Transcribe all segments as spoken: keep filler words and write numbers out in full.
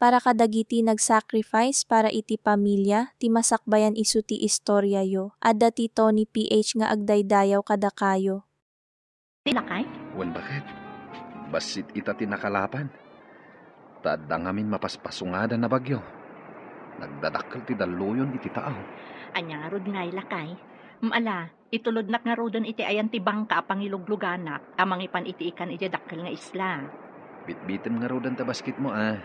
para kadagiti nag-sacrifice para iti pamilya ti masakbayan isu ti istoriayo. Adda ti Tony P H nga agdaydayaw kadakayo. Ti lakay? Wen, baket? Bassit ita ti nakalapan. Ta adda ngamin mapaspasungada a bagyo. Nagdadakkel ti dalluyon iti taaw. Ania ngarud ngay, lakay? Mala, itulodnak ngaruden iti ayan ti bangka a pangilugluganak a mangipan iti ikan idiay dakkel nga isla. Bitbitem ngaruden ta basketmo, a.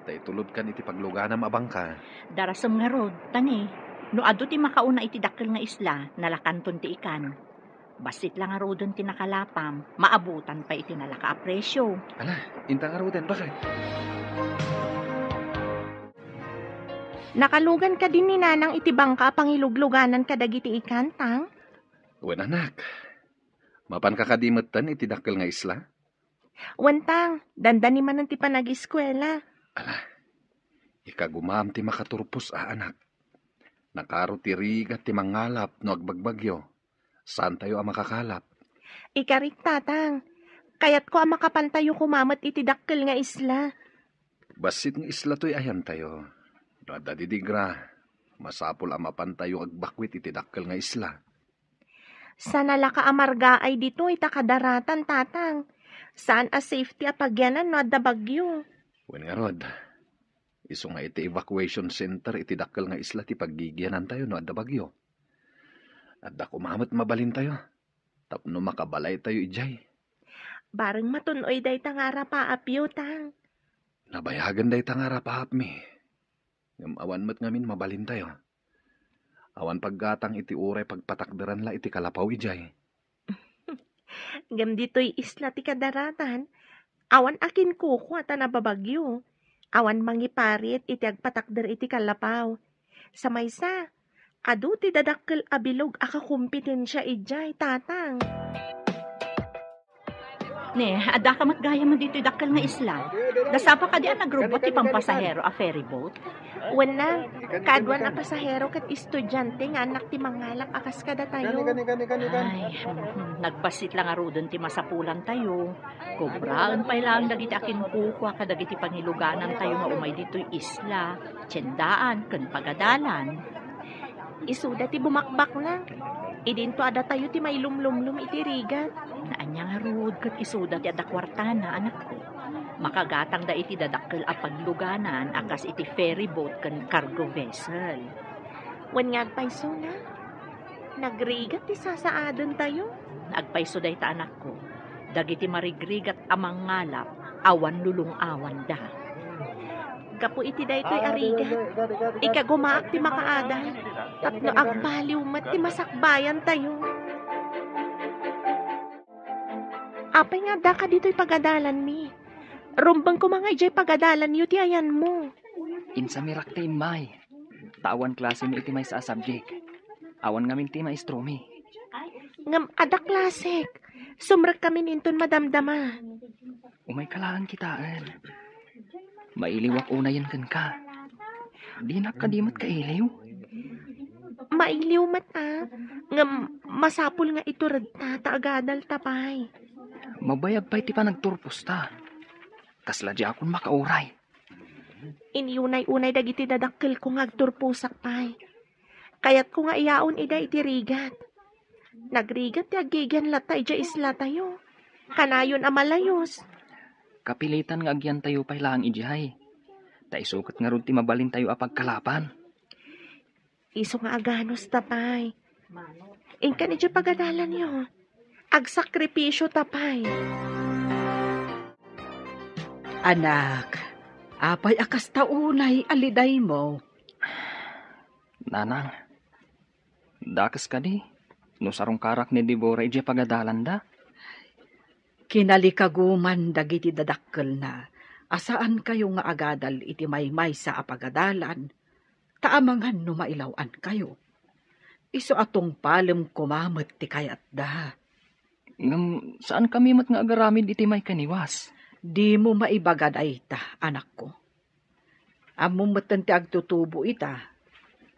Ta itulodkan iti pagluganam a bangka. Darasem ngarud, tani, no adu ti makauna iti dakkel nga isla, nalakanton ti ikan. Bassit la ngaruden ti nakalapam, maabutan pay iti nalaka a presio. Ala, inta ngaruden, baket? Nakalugan kadi ni Nanang iti bangka a pangilugluganan kadagiti ikan, Tang? Wen, anak. Mapanka kadi metten iti dakkel nga isla? Wen, Tang, dandani manen ti panagiskuela. Ala, ikagumaam ti makaturpos a anak. Nakaro ti rigat ti mangalap no agbagbagyo. Saantayo a makakalap. Ikarik, Tatang. Kayatko a makapantayo koma met iti dakkel nga isla. Bassit nga isla toy ayantayo. No adda didigra, masapul a mapantayo agbakwit iti dakkel nga isla. Saan a laka a margaay ditoy ta kadaratan, Tatang. Saan a safety a pagianan no adda bagyo. Wen ngarud, isu nga iti evacuation center iti dakkel nga isla ti paggigianantayo no adda bagyo. Adda koma met mabalintayo tapno makabalaytayo idiay. Bareng matun-oy dayta nga arapaapyo, Tang. Nabayagen dayta nga arapaapmi. Ngem awan met ngamin mabalintayo. Awan paggatang iti uray pagpatakderan la iti kalapaw idiay. Ngem ditoy isla ti kadaratan, awan a kinkukua ta nababagyo. Awan mangiparit iti agpatakder iti kalapaw. Sa maysa, adu ti dadakkel a bilog a kakompetensia idiay, Tatang. Ne, adda ka met gayam ditoy dakkel nga isla. Dasapa kadi a nagrubbuat ti pampasahero a ferry boat? Wen, Nang, kaaduan a pasahero ket estudiante nga annak ti mangalap a kas kadatayo. Ay, mhm, nagbassit la ngaruden ti masapulantayo. Kubraen pay laeng dagiti akinkukua kadagiti pangiluganantayo nga umay ditoy isla, tiendaan, ken pagadalan. Isuda ti bumakbakna. Idinto a datayo ti mailumlumlum iti rigat. Ania ngarud ket isuda ti adda kuartana, anakko. Makagatangda iti dadakkel a pagluganan a kas iti ferry boat ken cargo vessel. Wen nga agpaysona, nagrigat ti sasaadentayo. Agpayso dayta, anakko. Dagiti marigrigat a mangalap, awan lulung-awanda. Gapu iti daytoy a rigat, ikagumaak ti makaadal tapno agbaliw met ti masakbayantayo. Apay nga addaka ditoy pagadalanmi? Rumbeng koma nga idiay pagadalanyo ti ayanmo. Insamirak ti immay. Ta awan klasemi iti maysa a subject. Awan ngamin ti maestromi. Ngem adda klasek. Sumrekkamin inton madamdama. Umayka laeng kitaen. Mailiwak unayen kenka. Dinak kadi met kailiw? Mailiw met a. Ngem masapul nga ituredta ta agadalta pay. Mabayag pay ti panagturposta. Kasla diakon makauray. Inyunay-unay dagiti dadakkelko nga agturposak pay. Kayatko nga iyaon ida iti rigat. Nagrigat ti aggigian latta idiay islatayo. Kanayon a malayos. Kapilitan nga agyantayo pay laeng idiay. Ta isu ket ngarud ti mabalintayo a pagkalapan. Isu nga aganusta pay. Inkan idiay pagadalanyo. Agsakripisyotak pay. Anak, apay a kasta unay a lidaymo? Nanang, dakes kadi no sarungkarak ni Deborah idiay pagadalanda? Kinalikaguman dagiti dadakkelna a saankayo nga agadal iti maymaysa a pagadalan, ta amangan no mailaw-ankayo. Isu a tungpalem koma met ti kayatda. Ngem saankami met nga agaramid iti maikaniwas. Dimo maibaga dayta, anakko. Ammom metten ti agtutubo ita,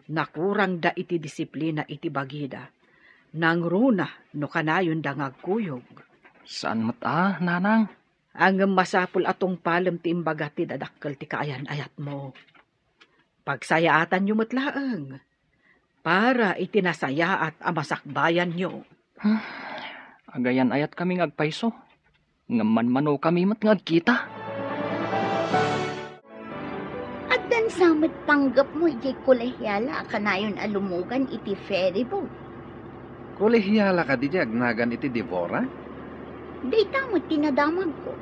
nakurangda iti disiplina iti bagida. Nangruna no kanayonda nga agkuyog. Saan met a, nanang. Ngem masapul a tungpalem ti imbaga ti dadakkel ti kaayan-ayatmo. Pagsayaatanyo met laeng para iti nasayaat a masakbayanyo. Agayan-ayatkami nga agpayso, ngem manmanokami met nga agkita. Addan sa met panggepmo idiay kolehiala a kanayon a lumugan iti ferry boat. Kolehiala kadi diay agnagan iti Devora? Dayta met ti nadamagko.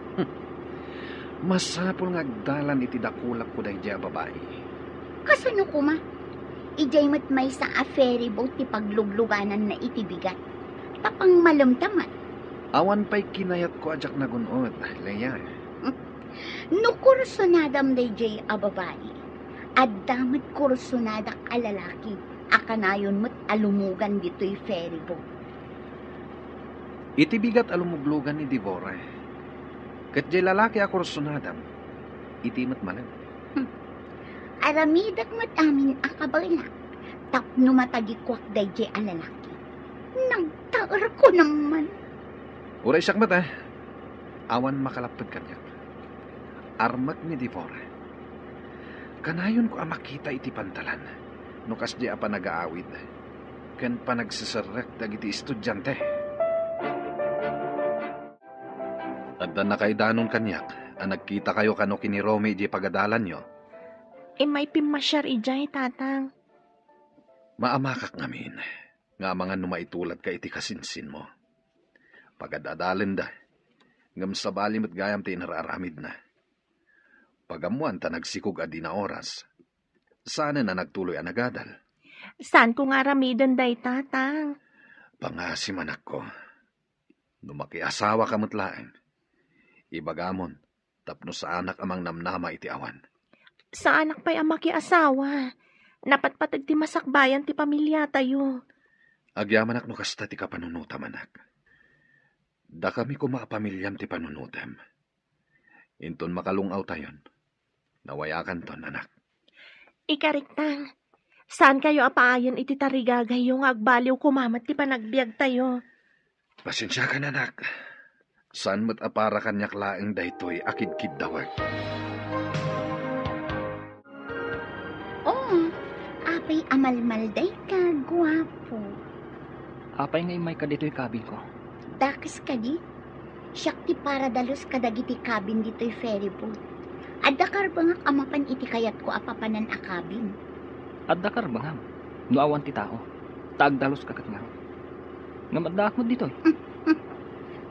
Masapul nga agdalan iti dakulakko daydiay a babai. Kasano koma? Idiay met maysa a ferry boat ti pagluglugananna iti bigat. Tapang malemta met. Awan pay kinayatko a diak nagun-od, Lea. No kursunadam daydiay a babai, adda met kursunadak a lalaki a kanayon met a lumugan ditoy ferry boat. Iti bigat a lumuglugan ni Devora, ket diay lalaki a kursunadam, iti met malem. Hmm. Aramidek met amin a kabaelak tapno matagikuak daydiay a lalaki. Nagtaerko naman. Uray siak met, a. Awan makalapped kaniak. Armek ni Devora. Kanayonko a makita iti pantalan no kasdiay a panagaawid ken panagseserrek dagiti estudiante. Adda nakaidanon kaniak a nagkitakayo kano ken ni Romy idiay pagadalanyo. Immay pimmasiar idiay, Tatang. Maamakak ngamin nga amangan no maituladka iti kasinsinmo. Pagad-adalenda, ngem sabali met gayam ti inar-aramidna. Pagammoan ta nagsikog a dina oras, saanen a nagtuloy a nagadal. Saanko nga aramiden dayta, Tang? Pangaasim, anakko. No makiasawaka met laeng, ibagamon tapno saanak a mangnamnama iti awan. Saanak pay a makiasawa. Napatpateg ti masakbayan ti pamiliatayo. Agyamanak no kasta ti kapanunotam, anak. Dakami koma a pamiliam ti panunotem. Inton makalung-awtayon, nawayakanton, anak. Ikarik, Tang, saankayo a paayen iti tarigagayyo nga agbaliw koma met ti panagbiagtayo. Pasensiakan, anak. Saan met a para kaniak laeng daytoy a kidkiddawek. Oo, apay a malmaldayka, guapo. Apay nga immayka ditoy kabinko? Dakes kadi? Siak ti para dalus kadagiti kabin ditoy ferry boat. Adda karbengak a mapan iti kayatko a papanan a kabin. Adda karbengam no awan ti tao, ta agdaluska ket ngarud. Ngem addaak met ditoy.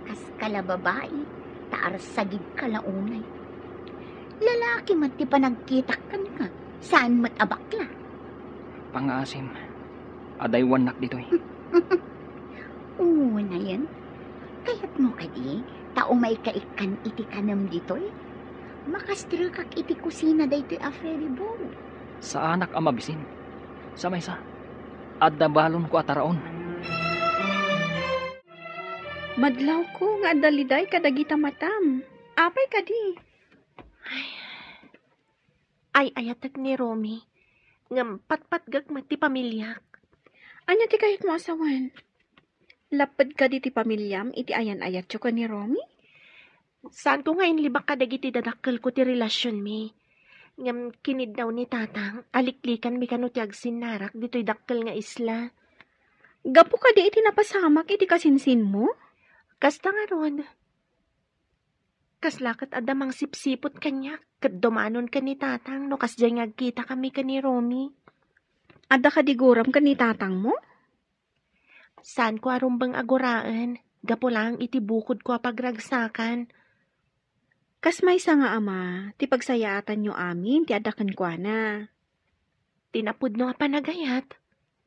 Kaska la babai, ta arsagidka la unay. Lalaki met ti panagkitak kenka, saan met a bakla. Pangaasim, adaywannak ditoy. Unayen, kayatmo kadi ta umayka ikkan iti kanem ditoy? Makastrekak iti kusina daytoy a ferry boat. Saanak a mabisin. Sa maysa, adda balonko a taraon. Madlawko nga adda liday kadagita matam. Apay kadi? Ay, ay-ayatek ni Romy. Ngem patpatgek met ti pamiliak. Ania ti kayatmo a sawen? Lapped kadi ti pamiliam iti ayan-ayatyo ken ni Romy? Saanko nga inlibak kadagiti dadakkelko ti relasionmi. Ngem kiniddaw ni Tatang a liklikanmi kano ti agsinnarak ditoy dakkel nga isla. Gapu kadi iti napasamak iti kasinsinmo? Kasta ngarud. Kasla ket adda mangsipsiput kaniak ket dumanon ken ni Tatang no kasdiay nga agkitakami ken ni Romy. Adda kadi guram ken ni Tatangmo? Saanko a rumbeng a guraen, gapu laeng iti bukodko a pagragsakan. Kas maysa nga ama, ti pagsayaatanyo amin ti adda kenkuana. Ti napudno a panagayat,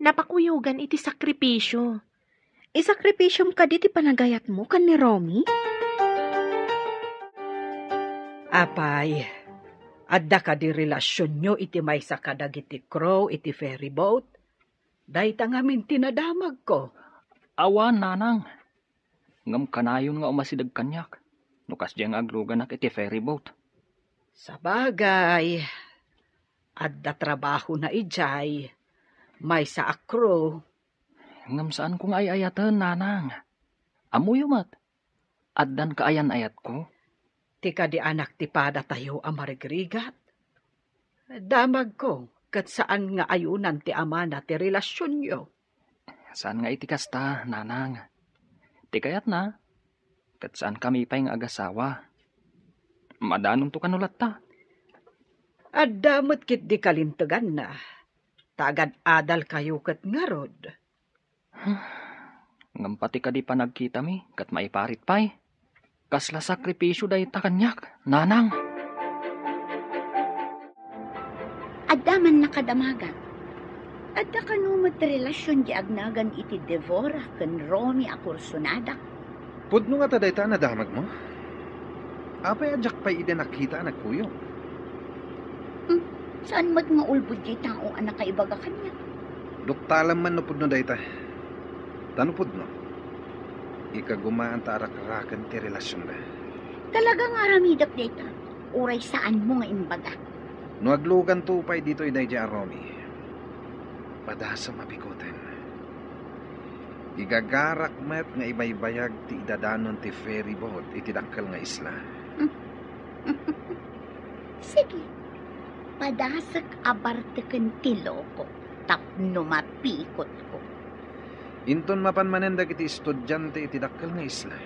napakuyogan iti sakripisio. Isakripisiom kadi ti panagayatmo ken ni Romy? Apay, adda kadi relasionyo iti maysa kadagiti crew iti ferry boat? Dayta ngamin ti nadamagko. Awan, nanang. Ngem kanayon nga umasideg kaniak no kasdiay nga agluganak iti ferry boat. Sabagay, adda trabahona idiay maysa a crew. Ngem saanko nga ay-ayaten, nanang. Ammoyo met, addan kaayan-ayatko. Ti kadi anak ti padatayo a marigrigat. Damagko, ket saan nga ayunan ti amana ti relasionyo. Saan nga iti kasta, nanang. Ti kayatna, ket saankami pay nga agasawa. Madanonto kano latta. Adda met ketdi kalinteganna. Ta agad-adalkayo ket ngarud. Ngem pati kadi panagkitami ket maiparit pay. Kasla sakripisio dayta kaniak, nanang. Adda man nakadamagak. Adda kano met relasion di agnagan iti Devora ken Romy a kursonadak? Pudno ngata dayta a nadamagmo? Apay a diak pay idi nakita a nagkuyog? Hmm, saan met nga ulbod diay tao a nakaibaga kaniak? Duktalem man no pudno dayta. Ta no pudno, ikagumaan ta arakraken ti relasionda. Talaga nga aramidek dayta, uray saanmo nga imbaga. No agluganto pay ditoy daydiay a Romy, padasem a biguten. Igagarak met nga ibaybayag ti idadanon ti ferry boat iti dakkel nga isla. Sige, padasek a barteken ti loko tapno mapikotko. Inton mapan manen dagiti estudiante iti dakkel nga isla,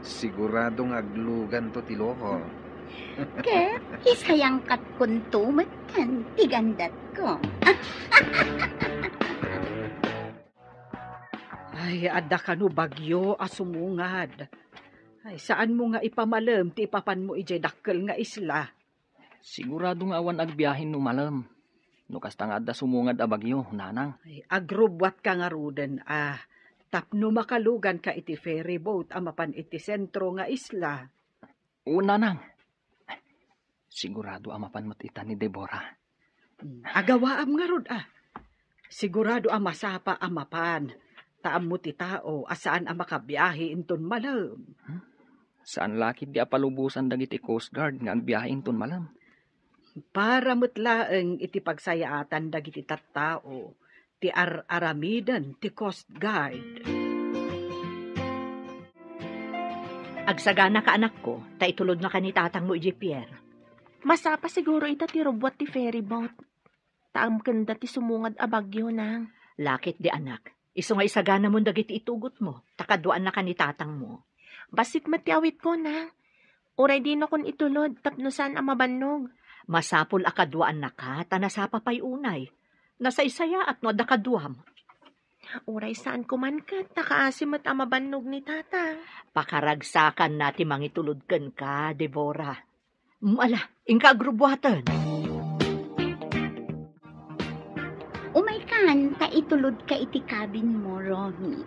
sigurado nga agluganto ti loko. Ket isayangkatkonto metten ti gandatko. Ay, adda kano bagyo a sumungad. Ay, saanmo nga ipamalem ti ipapanmo idiay dakkel nga isla? Sigurado nga awan agbiahe no malem. No kasta nga adda sumungad a bagyo, nanang. Ay, agrubbuatka ngaruden a tapno makaluganka iti ferry boat a mapan iti sentro nga isla. O, nanang. Sigurado a mapan met ita ni Deborah. Hmm, agawaam ngarud, a. Sigurado a masapa a mapan. Ta ammo ti tao a saan a makabiahe inton malem. Hmm? Saan la ketdi a palubosan dagiti Coast Guard nga agbiahe inton malem. Para met laeng iti pagsayaatan dagiti tattao ti ar-aramiden ti Coast Guard. Agsaganaka, anakko, ta itulodnaka ni tatangmo idiay pier. Masapa siguro ita ti rubbuat ti ferry boat. Ta amkenda ti sumungad a bagyo, nang. La ketdi, anak. Isu nga isaganamon dagiti itugotmo, ta kaduaannaka ni tatangmo. Bassit met ti awitko, nang. Uray dinakon itulod tapno saan a mabannog. Masapul a kaduaannaka, ta nasapa pay unay. Nasaysayaat no adda kaduam. Uray saanko man ket, ta kaasi met a mabannog ni tatang. Pakaragsakanna ti mangitulod kenka, Deborah. Mm, ala, inka agrubbuaten. Umaykan, ta itulodka iti cabinmo, Romy.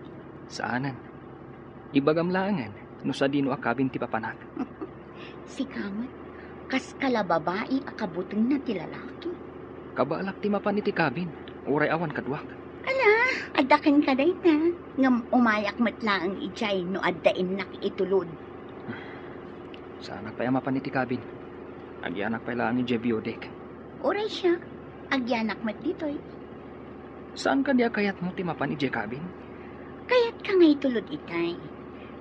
Saanen. Ibagam laengen no sadino a cabin ti papanak. Sika met, kaska la babai a kabutengna ti lalaki. Kabaelak ti mapan iti cabin, uray awan kaduak. Ala, adda kenka dayta, ngem umayak met laeng idiay no adda innak itulod. Saanak pay a mapan iti cabin. Agyanak pay laeng idiay view deck. Uray siak, agyanak met ditoy. Saan kadi a kayatmo ti mapan idiay cabin? Kayatka nga itulod itay.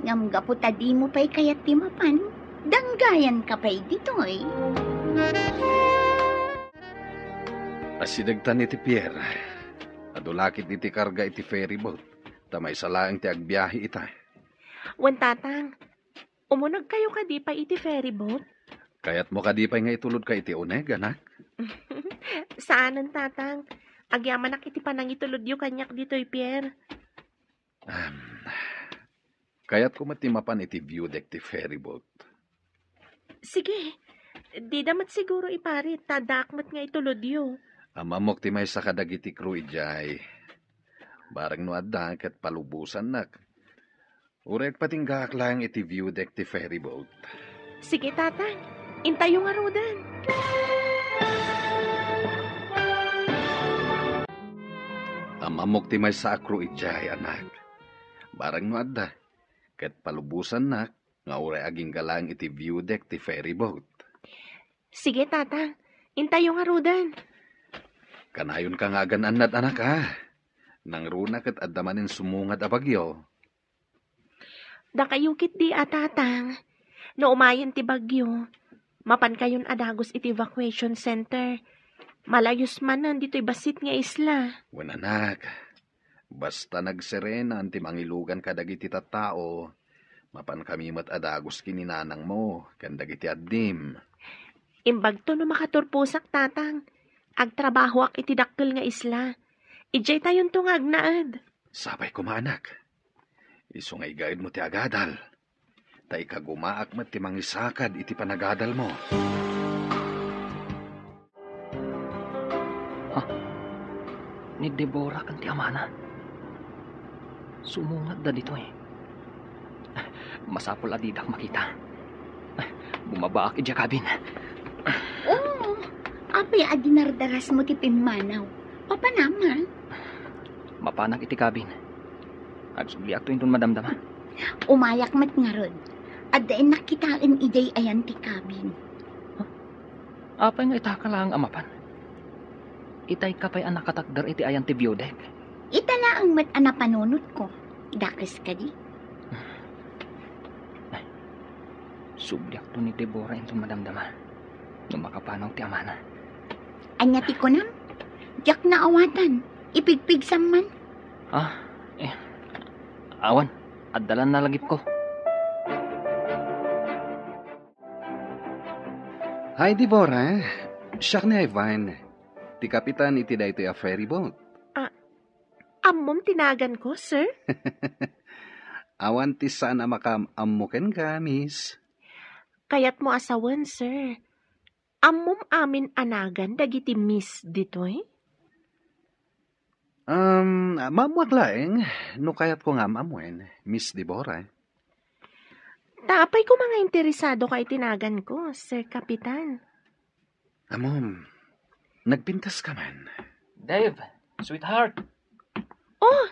Ngem gapu ta dimo pay kayat ti mapan, danggayanka pay ditoy. Asidegtan iti pier. Adu la ketdi ti karga iti ferry boat, ta maysa laeng ti agbiahe ita. Wen, tatang, umunegkayo kadi pay iti ferry boat? Kayatmo kadi pay nga itulodka iti uneg, anak? Saanen, tatang. Agyamanak iti panangitulodyo kaniak ditoy pier. Am, kayatko met ti mapan iti view deck ti ferry boat. Sige. Dida met siguro iparit, ta addaak met nga itulodyo. Ammok ti maysa kadagiti crew idiay. Bareng no adda, ket palubosannak. Uray agpatinggaak laeng iti view deck ti ferry boat. Sige, tatang. Intayo ngaruden. Ammok ti maysa a crew idiay, anak. Bareng no adda, ket palubosannak nga uray agingga laeng iti view deck ti ferry boat. Sige, tatang. Intayo ngaruden. Kanayonka nga agan-annad, anak, a. Nangruna ket adda manen sumungad a bagyo. Dakayo ketdi a, tatang. No umayen ti bagyo, mapankayon a dagus iti evacuation center. Malayus manen ditoy bassit nga isla. Wen, anak, basta nagserenan ti mangilugan kadagiti tattao, mapankami met a dagus ken ni nanangmo ken dagiti addim. Imbagto no makaturposak, Tatang. Agtrabahoak iti dakkel nga isla. Idiay tayonto nga agnaed. Sapay koma, anak. Isu nga igaedmo ti agadal. Ta ikagumaak met ti mangisakad iti panagadalmo. Ha? Ni Deborah ken ti amana? Sumungatda ditoy. Masapul a didak makita. Bumabaak idiay cabin. Oo, apay a dinardarasmo ti pimmanaw? Papanam, ha? Mapanak iti cabin. Agsubliakto inton madamdama. Umayak met ngarud. Adda innak kitaen idiay ayan ti cabin. Apay nga itaka laeng a mapan? Itayka pay a nakatakder iti ayan ti view deck. Ita laeng met a napanunotko. Dakes kadi? Subliakto ni Deborah inton madamdama no makapanaw ti amana. Ania ti kunam? Diak naawatan. Ipigpigsam man. Ah, eh. Awan, adda la nalagipko. Hi, Deborah. Siak ni Ivan, ti kapitan iti daytoy a ferry boat. Ah, ammom ti naganko, sir? Awan ti saan a makaam-ammo kenka, miss. Kayatmo a sawen, sir. Ammom amin a nagan dagiti miss ditoy? Um, maammoak laeng no kayatko nga am-ammoen, Miss Deborah. Ta apay koma nga interesado ka iti naganko, Sir Kapitan? Ammom, nagpintas ka man. Dave, sweetheart. Oh,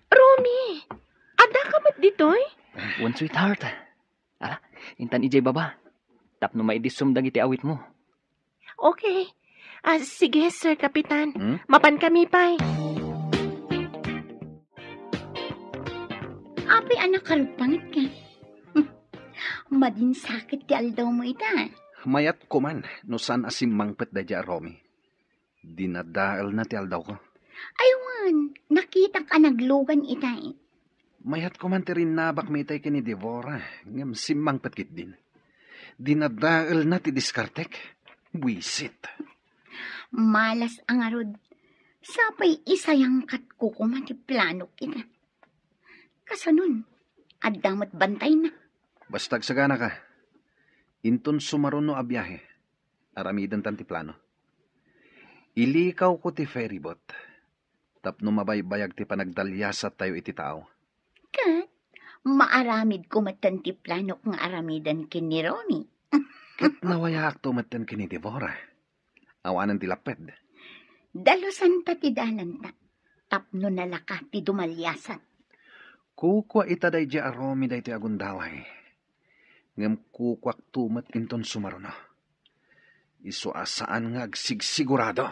Romy, adda ka met ditoy? Wen, sweetheart. Ala, intan idiay baba. Tapno maidissum dagiti awitmo. Okay. Ah, sige, Sir Kapitan. Hmm? Mapan kami pay. Apay a nakarpangit ka? Madinsakit ti aldawmo ita. Mayat koman no saan a simmangpet daydiay a Romy. Dinadaelna ti aldawko. Ay wen, nakitak a naglugan itay. Mayat koman ti rinnabakmi itay ken ni Deborah, ngem simmangpet ketdin. Dinadaelna ti diskartek. Buisit. Malas a ngarud. Sapay isayangkatko koma ti planok ita. Kasanon, adda met bantayna. Basta agsaganaka. Inton sumaruno a biahe, aramidentan ti plano. Ilikawko ti ferryboat tapno mabaybayag ti panagdaliasattayo iti tao. Ket maaramidko metten ti planok nga aramiden ken ni Romy. Ket nawayaakto metten ken ni Deborah. Awanen ti lapped. Dalusanta ti dalanta tapno nalaka ti dumaliasat. Kukua ita daydiay a Romy daytoy a gundaway. Ngem kukuakto met inton sumaruno. Isu a saan nga agsigsigurado.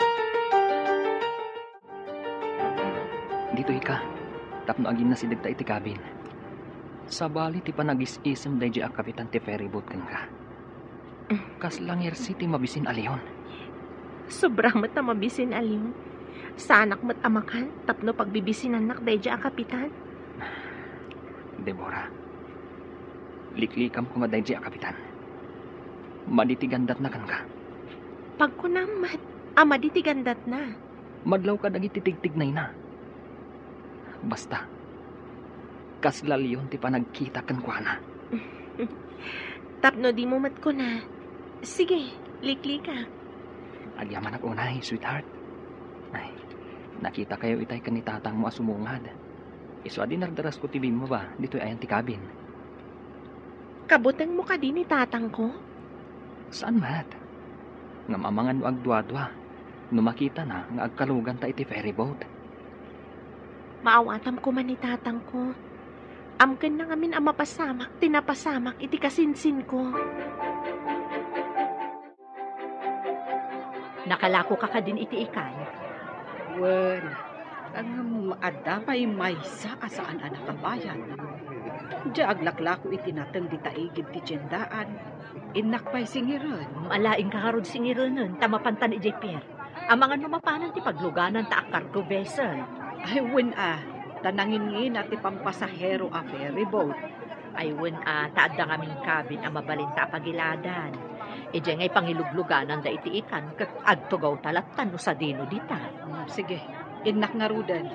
Ditoy ka, tapno aginnasidegta iti cabin. Sabali ti panagis-isem daydiay a kapitan ti ferryboat kenka. Kasla ngersi ti mabisin a leon. Sobra met a mabisin a leon. Saanak met a makan tapno pagbibisinannak daydiay a kapitan. Deborah, liklikam koma daydiay a kapitan. Madi ti gandatna kenka. Pagkunam met a madi ti gandatna. Madlaw kadagiti tigtignayna. Basta, kasla leon ti panagkita kenkuana. Tapno dimo met kuna, sige, liklikak. Agyamanak unay, sweetheart. Ay, nakitakayo itay ken ni tatangmo a sumungad. Isu a dinardarasko ti bimmaba ditoy ayan ti cabin. Kabutengmo kadi ni tatangko? Saan met. Ngem amangan no agduadua no makitana nga agkaluganta iti ferryboat. Maawatam koma ni tatangko. Amkenna ngamin a mapasamak ti napasamak iti kasinsinko. Nakalakoka kadin iti ikay? Wen, ngem adda pay maysa a saan a nakabayad. Diay aglaklako iti nateng dita igid ti tiendaan, innak pay singiren. Ala, inka ngarud singirenen, ta mapantan idiay pier. Amangan no mapanan ti pagluganan ta a cargo vessel. Ay, wen a, ta nanginngina ti pampasahero a ferry boat. Ay, wen a, ta adda ngamin cabin a mabalin ta a pagiladan. Idiay nga ipangiluglugananda iti ikan, ket agtugaw ta lattan no sadino dita. Hmm, sige, innak ngaruden.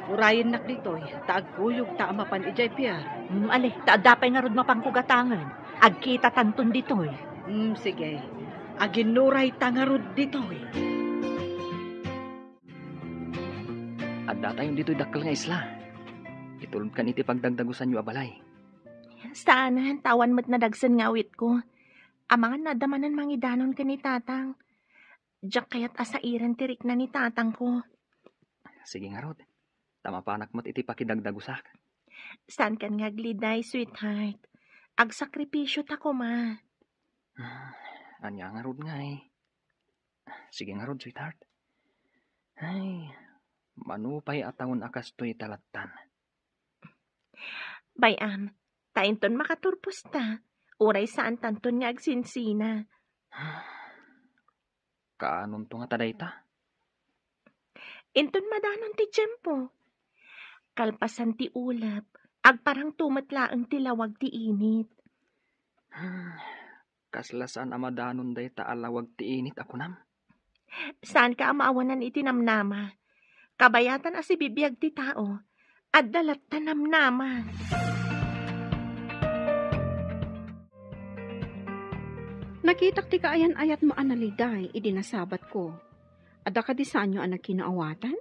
Urayennak ditoy, ta agkuyog ta a mapan idiay pier. Hmm, ali, ta adda pay ngarud mapanko gatangen. Agkitatanton ditoy. Hmm, sige. Aginnuray ta ngarud ditoy. Adda tayon ditoy dakkel nga isla. Itulodkan iti pagdagdagusanyo a balay. Saanen, ta awan met nadagsen nga awitko. Amangan no adda manen mangidanon ken ni tatang. Diak kayat a sairen ti rikna ni tatangko. Sige ngarud, ta mapanak met iti pakidagdagusak. Saankan nga agliday, sweetheart. Agsakripisyo ta koma. Hmm, ania ngarud ngay? Sige ngarud, sweetheart. Ay, mano pay a tawen a kastoy ta lattan. Bay-am, ta inton makaturpos ta, uray saantanton nga agsinsina. Kaanonto ngata dayta? Inton madanon ti tiempo, kalpasan ti ulep, agparangto met laeng ti lawag ti init. Hmm, kasla saan a madanon dayta a lawag ti init a kunam? Saanka a maawanan iti namnama. Kabayatan a sibibiag ti tao, adda latta namnama. Nakitak ti kaayan-ayatmo a naliday idi nasabatko. Adda kadi saanyo a nagkinaawatan?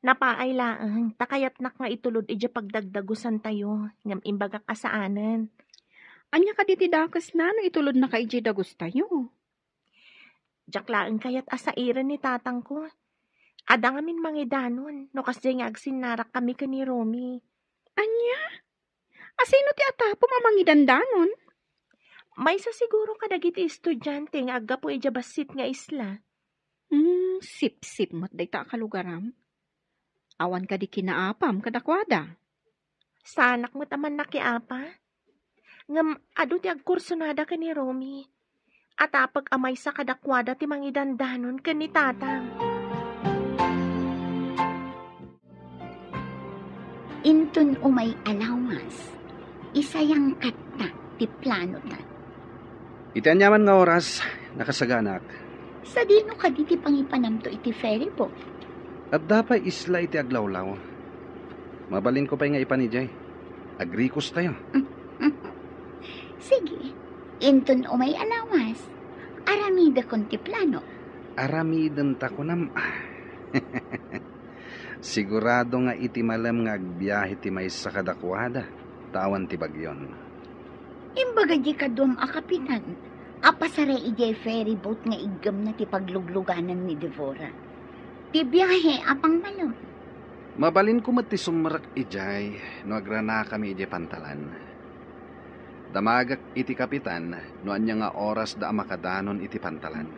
Napaay laeng, ta kayatnak nga itulod idiay pagdagdagusantayo, ngem imbagak a saanen. Ania kadi ti dakesna no itulodnaka idiay dagustayo? Diak laeng kayat a sairen ni tatangko. Adda ngamin mangidanon no kasdiay nga agsinnarakkami ken ni Romy. Ania? Asino ti atapom a mangidandanon? Maysa siguro kadagiti estudiante nga aggapu idiay bassit nga isla. Hmm, sipsip met dayta a kalugaram. Awan kadi kinaapam kadakuada? Saanak met a mannakiapa. Ngem adu ti agkursonada ken ni Romy. Atapek a maysa kadakuada ti mangidandanon ken ni tatang. Inton umay a lawas, isayangkatta ti planota. Iti aniaman nga oras, nakasaganak. Sadino kadi ti pangipanamto iti ferry boat? Adda pay isla iti aglawlaw. Mabalinko pay nga ipan idiay. Agrikos tayo. Sige, inton umay a lawas, aramidekon ti plano. Aramidenta kunam. Sigurado nga iti malem nga agbiahe ti maysa kadakuada, ta awan ti bagyon. Imbaga di kaduam a kapitan a pasara idiay ferry boat nga iggemna ti paglugluganan ni Devora. Ti biahe a pangmalem. Mabalinko met ti sumrek idiay no agranakami idiay pantalan. Damagek iti kapitan no ania nga oras da a makadanon iti pantalan.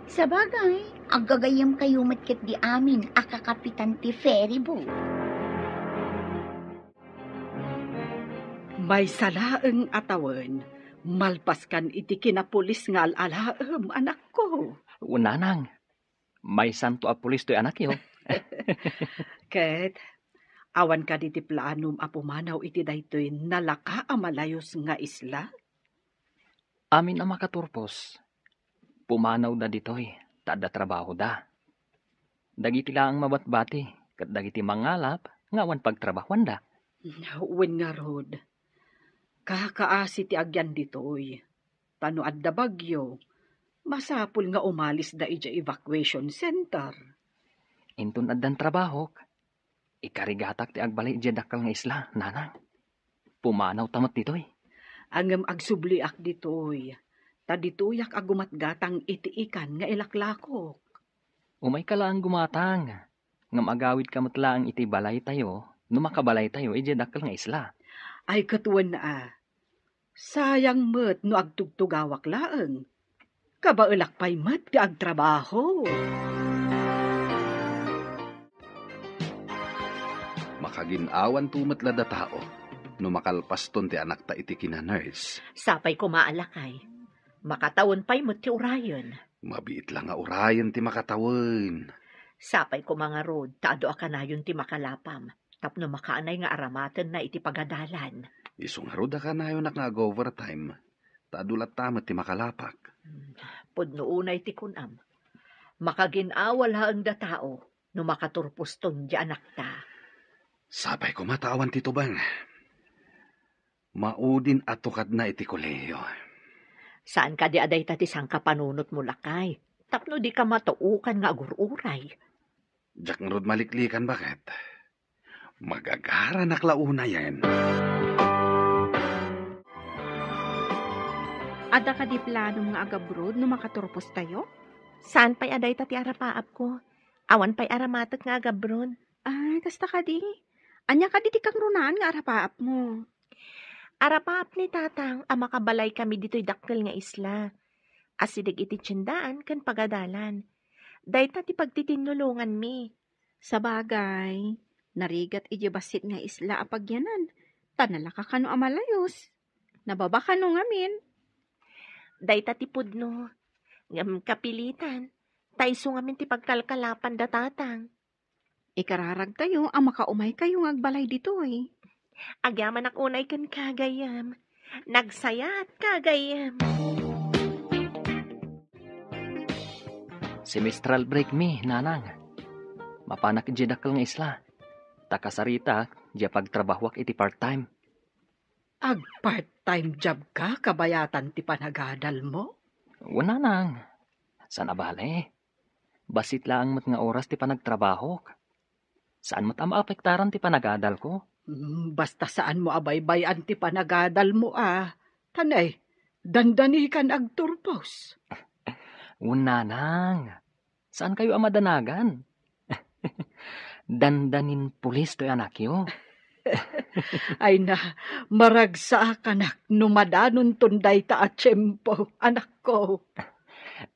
Sabagay, aggagayyemkayo met ketdi amin a kakapitan ti ferry boat. Maysa laeng a tawen, malpaskan iti kinapulis nga al-alaem, anakko. Nanang, maysanto a pulis toy anakyo. Ket, awan kadi ti planom a pumanaw iti daytoy nalaka a malayus nga isla? Amin a makaturpos, pumanawda ditoy ta adda trabahoda. Dagiti laeng mabatbati ket dagiti mangalap nga awan pagtrabahoanda. Wen ngarud, kakaasi ti agyan ditoy. Ta no adda bagyo, masapul nga umalisda idiay evacuation center. Inton addan trabahok, ikarigatak ti agbalay idiay dakkel nga isla, nanang. Pumanawta met ditoy. Ngem agsubliak ditoy, ta ditoyak a gumatgatang iti ikan nga ilaklakok. Umayka laeng gumatang, ngem agawidka met laeng iti balaytayo no makabalaytayo idiay dakkel nga isla. Ay, ket wen a, sayang met no agtugtugawak laeng. Kabaelak pay met ti agtrabaho. Kagin-awanto met la datao no makalpaston ti anakta iti kina-nurse. Sapay koma a lakay. Makatawen pay met ti urayen. Mabiit la nga urayen ti makatawen. Sapay koma ngarud ta adu a kanayon ti makalapam tapno makaanay nga aramatenna iti pagadalan. Isu ngarud a kanayonak nga ag-overtime ta adu latta met ti makalapak. Hmm, pudno unay ti kunam. Makagin-awa laeng datao no makaturposton ti anakta. Sapay koma ta awan ti tubeng. Maudin a tukadna iti kolehiyo. Saan kadi a dayta ti sangkapanunotmo, lakay? Tapno dika matuokan nga agur-uray. Diak ngarud maliklikan, baket. Magagaranak la unayen. Adda kadi planom nga agabroad no makaturpostayo? Saan pay a dayta ti arapaapko. Awan pay aramatek nga agabroad. Ay, kasta kadi. Ania kadi ti kangrunaan nga arapaapmo? Arapaap ni Tatang a makabalaykami ditoy dakkel nga isla. Asideg iti tiendaan ken pagadalan. Dayta ti pagtitinnulonganmi. Sabagay, narigat idiay bassit nga isla a pagyanan, ta nalaka kano a malayus. Nababa kano ngamin. Dayta ti pudno. Ngem kapilitan, ta isu ngamin ti pagkalkalapan da Tatang. Ikararagtayo a makaumaykayo nga agbalay ditoy. Agyamanak unay kenka, gayyem. Nagsayaat ka, gayyem. Semestral break mi, nanang. Mapanak idiay dakkel nga isla. Ta kasaritak, diay pagtrabahoak iti part-time. Ag-part-time job ka, kabayatan ti panagadalmo? Wen, nanang. Saan a bale. Bassit laeng met nga oras ti panagtrabahok. Saan met a maapektaran ti panagadalko. Hmm, basta saanmo a baybay-an ti panagadalmo a. Tanay, dandanikan agturpos. Wen, nanang. Saankayo a madanagan. Dandanin pulis toy anakyo. Ay na, maragsakanak no madanonton dayta a tiempo, anakko.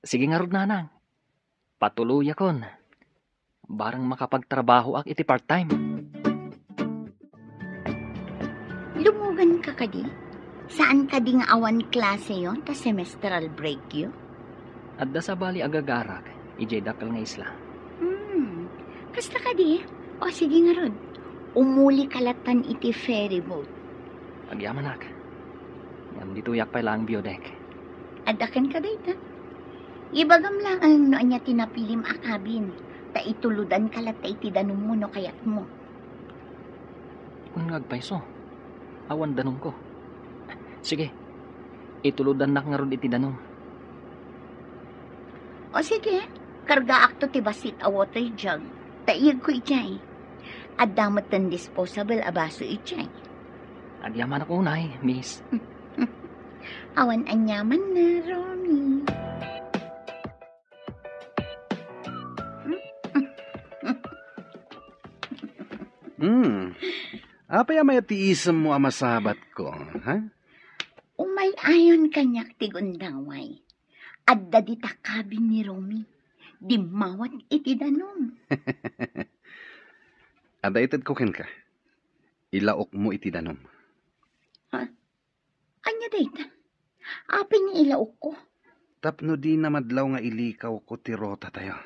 Sige ngarud, nanang. Patuloyakon. Barang makapagtrabahoak iti part-time. Lumugan ka kadi? Saan kadi nga awan klaseyo ta semestral breakyo? Adda sabali agagarak idiay dakkel nga isla. Hmm. Kasta kadi? O, sige ngarud. Umuli ka latan iti ferry boat. Agyamanak. Ngem ditoyak pay laeng view deck. Adda kenka dayta. Ibagam laeng no ania ti napilim a cabin, ta itulodanka latta iti danummo no kayatmo. Wen nga agpayso, awan danumko. Sige, itulodannak ngarud iti danum. O sige, kargaakto ti bassit a water jug, ta iyegko idiay. Adda metten disposable a baso idiay. Agyamanak unay, miss. Awan aniamanna, Romy. Hmm. Apay a mayat ti isemmo a masabatko, ha? Umay-ayon kaniak ti gundaway. Adda dita cabin ni Romy. Dimmawat iti danum. Adda itedko kenka. Ilaokmo iti danum. Ha? Ania dayta? Apay nga ilaokko? Tapno dina madlaw nga ilikawko ti rotatayo.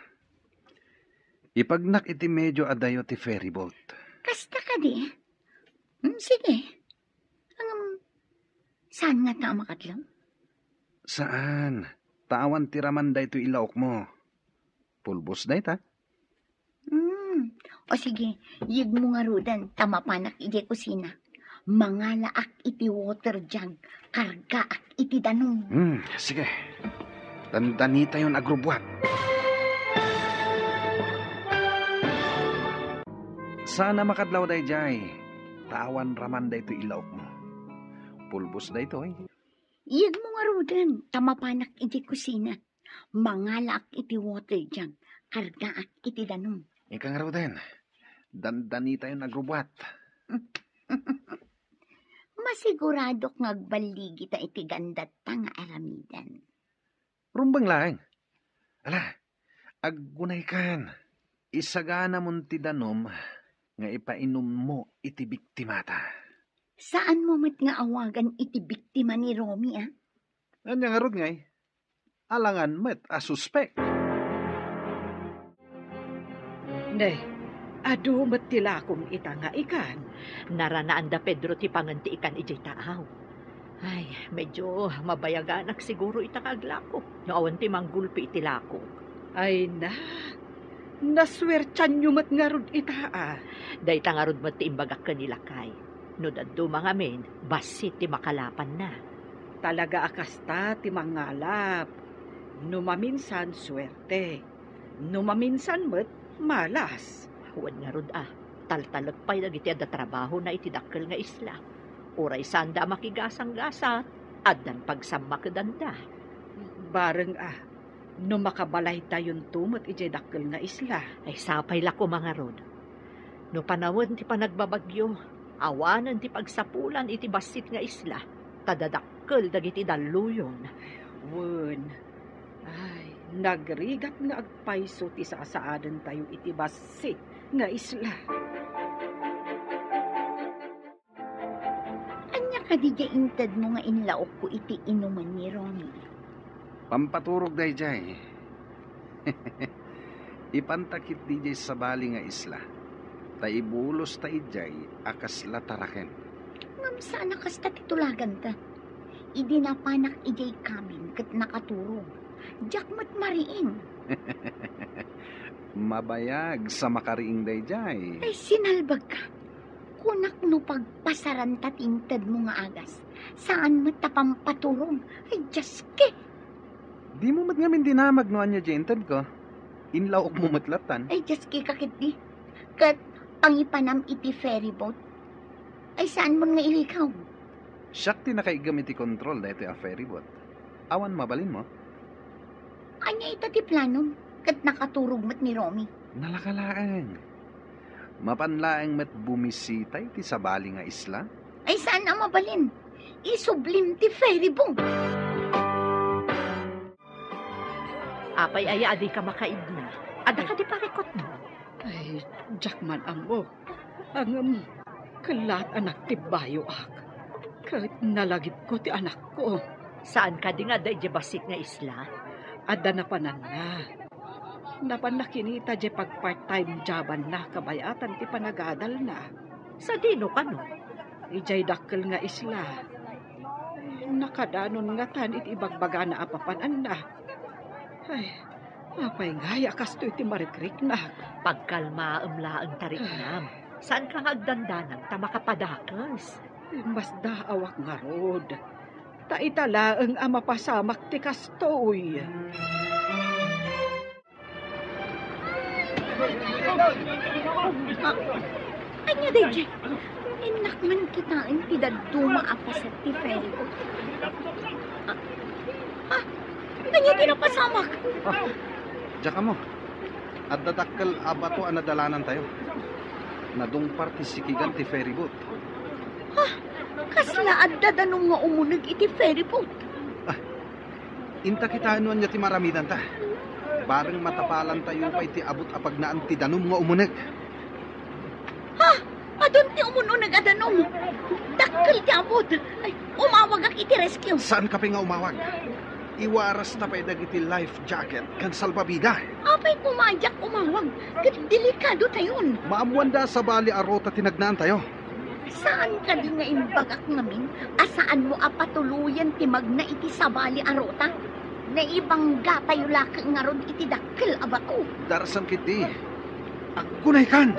Ipagnak iti medio adayo ti ferry boat. Kasta kadi? Hmm, sige. Ngem, saan ngata a makadlaw? Saan. Ta awan ti raman daytoy ilaokmo. Pulbos dayta. Hmm. O sige, iyegmo ngaruden ta mapanak idiay kusina. Mangalaak iti water jug, kargaak iti danum. Hmm, sige. Dandanitayon agrubbuat. Saan a makadlaw daydiay, ta awan raman daytoy ilaokmo. Pulbos daytoy. Iyegmo ngaruden ta mapanak idiay kusina. Mangalaak iti water jug, kargaak iti danum. Inka ngaruden, dandanitayon agrubbuat. Masiguradok nga agballigita iti gandatta nga aramiden. Rumbeng laeng. Ala, aggunaykan. Isaganamon ti danum, nga ipainummo iti biktimata. Saanmo met nga awagan iti biktima ni Romy, a? Ania ngarud ngay? Alangan met a suspek. Ne, adu met ti lakong ita nga ikan. Naranaan da Pedro ti pangen ti ikan idiay taaw. Ay, medyo mabayaganak siguro ita nga aglako no awan ti manggulpi iti lakong. Ay na, nasuertianyo met ngarud ita, a. Dayta ngarud met ti imbagak ken ni lakay. No dadduma ngamin, bassit ti makalapanna. Talaga a kasta ti mangalap. No maminsan, suerte. No maminsan met, malas. Wen ngarud a, taltalek pay dagiti adda trabahona iti dakkel nga isla. Uray saanda a makigasanggasat, addan pagsammakedanda. Bareng a, no makabalaytayonto met idiay dakkel nga isla. Ay, sapay la koma ngarud. No panawen ti panagbabagyo, awanen ti pagsapulan iti bassit nga isla, ta dadakkel dagiti dalluyon. Wen, ay, nagrigat nga agpayso ti sasaadentayo iti bassit nga isla. Ania kadi diay intedmo nga inlaokko iti inumen ni Romy? Pampaturog daydiay. Ipanta ketdi diay sabali nga isla, ta ibulosta idiay a kasla taraken. Ngem saan a kasta ti tulaganta. Idi napanak idiay cabin ket nakaturog, diak met mariing. Mabayag sa makariing daydiay. Ay, sinalbagka. Kunak no pagpasaranta ti intedmo nga agas, saan met ta pampaturog. Ay, Dios ki! Dimo met ngamin dinamag no ania diay intedko. Inlaokmo met lattan. Ay, Dios ki, kaketdi. Ket pangipanam iti ferry boat. Ay, saanmon nga ilikaw? Siak ti nakaiggem iti kontrol daytoy a ferry boat. Awan mabalinmo? Ania ita ti planom? Ket nakaturog met ni Romy. Nalaka laeng. Mapan laeng met bumisita iti sabali nga isla? Ay, saan a mabalin. Isublim ti ferry boat. Apay aya a dika makaidna? Adda kadi parikutmo? Ay, diak man ammo. Ngem, kellaat a nagtibbayoak. Ket nalagipko ti anakko. Saan kadi nga adda idiay bassit nga isla? Adda napananna. Napanna kinita diay pag-part-time jobanna kabayatan ti panagadalna. Sadino kano? Idiay dakkel nga isla. Nakadanon ngatan iti ibagbagana a papananna. Ay, apay ngay a kastoy ti marikriknak? Pagkalmaem laeng, tariknam. Saanka nga agdandanag ta makapadakes? Masdaawak ngarud. Ta ita laeng a mapasamak ti kastoy. Ah, ania daydiay? Innak man kitaen ti dadduma a paset ti ferry boat. Ah, ah, ania ti napasamak? Ah, diak ammo. Adda dakkel a bato a nadalanantayo. Nadungpar ti sikigan ti ferry boat. Ah, kasla adda danum nga umuneg iti ferry boat? Ah, inta kitaen no ania ti maaramidanta. Bareng matapalantayo pay ti abut a pagnaan ti danum nga umuneg. Ha? Adun ti umun-uneg a danum. Dakkel ti abut. Ay, umawagak iti rescue. Saanka pay nga umawag. Iwarasta pay dagiti life jacket ken salbabida. Apay koma diak umawag? Ket delikado tayon. Maammoanda a sabali a ruta ti nagnaantayo. Saan kadi nga imbagak ngamin a saanmo a patuloyen ti magna iti sabali a ruta? Naibangga tayo laeng ngarud iti dakkel a bato. Darasam ketdi. Aggunaykan!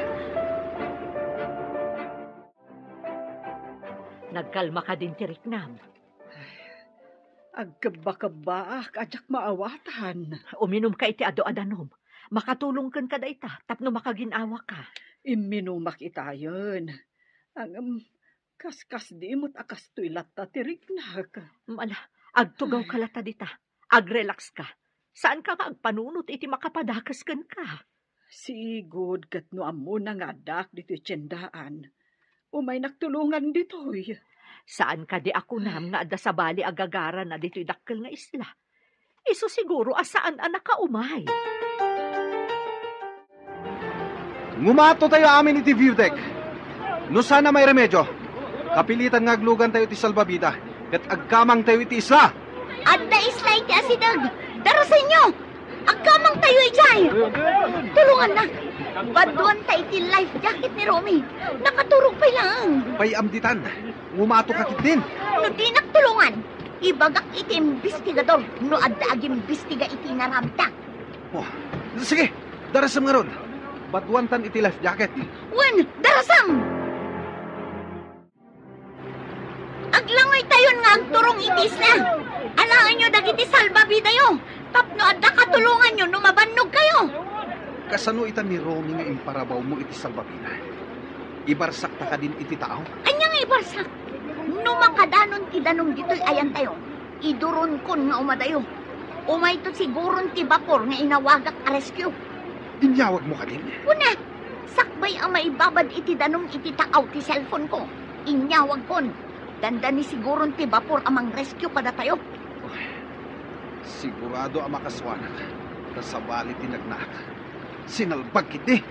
Nagkalma kadin ti riknam? Agkebba-kebbaak a diak maawatan. Uminumka iti adu a danum. Makatulong kenka dayta tapno makagin-awaka. Imminumak itayen. Ngem, kaskasdi met a kastoy latta ti riknak. Ala, agtugawka latta dita. Agrelaxka. Saanka nga agpanunot iti makapadakes kenka. Sigud ket no ammona nga addaak ditoy tiendaan, umaynak tulongan ditoy. Saan kadi a kunam nga adda sabali a gagarana ditoy dakkel nga isla? Isu siguro a saan a nakaumay. Ngumato tayo amin iti view deck. No saan a mairemedio, kapilitan nga aglugan tayo iti salbabida ket agkamang tayo iti isla. Adda isla iti asideg. Darasenyo! Agkamang tayo idiay! Tulongannak! Baduanta iti life jacket ni Romy. Nakaturog pay laeng. Pay-am ditan. Ngumato ka ketdin. No dinak tulongan, ibagak iti imbestigador no adda agimbestiga iti inaramidta. Oh, sige, darasem ngarud. Baduantan iti life jacket. Wen, darasem! Aglangoytayon nga agturong iti isla. Alaenyo dagiti salbabidayo tapno adda katulonganyo no mabannogkayo. Kasano ita ni Romy nga imparabawmo iti salbabida? Ibarsakta kadin iti tao? Ania nga ibarsak? No makadanon ti danum ditoy ayantayo, iduronkon nga umadayo. Umayto siguron ti bapor nga inawagak a rescue. Inyawagmo kadin? Kuna, sakbay a maibabad iti danum iti taaw ti cellphone ko, inyawagkon. Dandani siguron ti bapor a mangrescue kadatayo. Uy, sigurado a makasuanak, ta sabali ti nagnaak, sinalbag ketdi.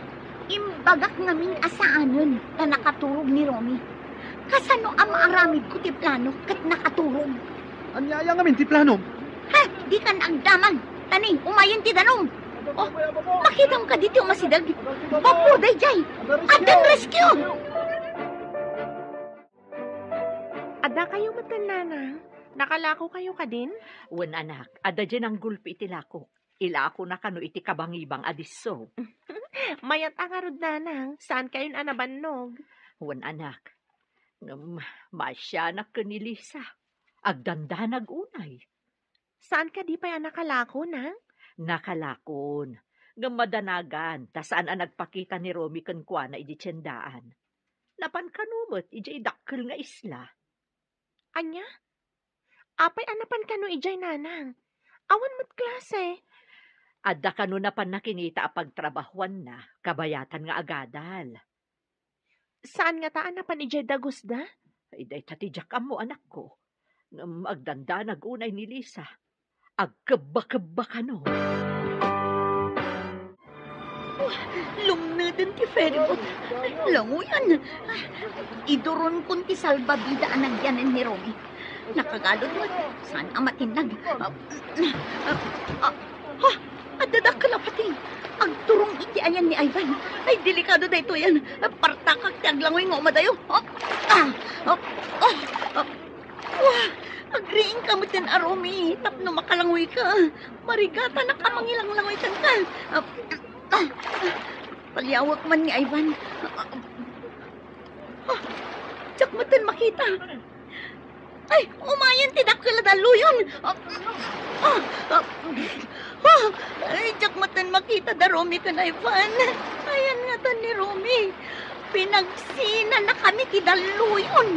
Imbagak ngamin a saanen ta nakaturog ni Romy. Kasano a maaramidko ti plano ket nakaturog? Ania aya ngamin ti planom? Ha, dikan agdamag. Tani, umayen ti danum. Oh, makitam kadi ti umasideg? Bapor daydiay. Addan rescue! Adda kayo metten, nanang? Nakalako kayo kadin? Wen, anak, adda diay nanggulpi iti lakok. Ilakona kano iti kabangibang a disso. Mayat a ngarud, nanang, saan kayon a nabannog? Wen, anak, ngem maasianak ken ni Lisa. Agdandanag unay. Saan kadi pay a nakalako, nang? Nakalakon. Ngem madanagan, ta saan a nagpakita ni Romy kenkuana idiay tiendaan. Napan kano met idiay dakkel nga isla. Ania? Apay a napan kano idiay, nanang? Awan met klase. Adda kano napan nakinita a pagtrabahuanna, kabayatan nga agadal. Saan ngata a napan idiay dagusda? Ay, dayta ti diak ammo, anakko. Ngem agdandanag unay ni Lisa. Agkebba-kebba kano. Oh, lumneden ti ferryboat. Langoyan. Iduronkon ti salbabida a nagyanen ni Romy. Nakagalud met. Saan a matinnag? Ah, ah, ah, ah, adda dakkel a pating. Agturong iti ayan ni Ivan. Ay, delikado daytoyen. Partakak ti aglangoy nga umadayo. Ah, ah, ah, ah, ah. Wah, agriingka metten a Romy tapno makalangoyka. Marigatanak a mangilanglangoy kenka. Ah, ah, ah. Paliawek man ni Ivan. Ah, ah, ah. Diak metten makita. Ay, umayen ti dakkel a dalluyon. Ah, ah, ah, ah. Ay, diak metten makita da Romy ken Ivan. Ayan ngatan ni Romy. Pinagsinanakami ti dalluyon.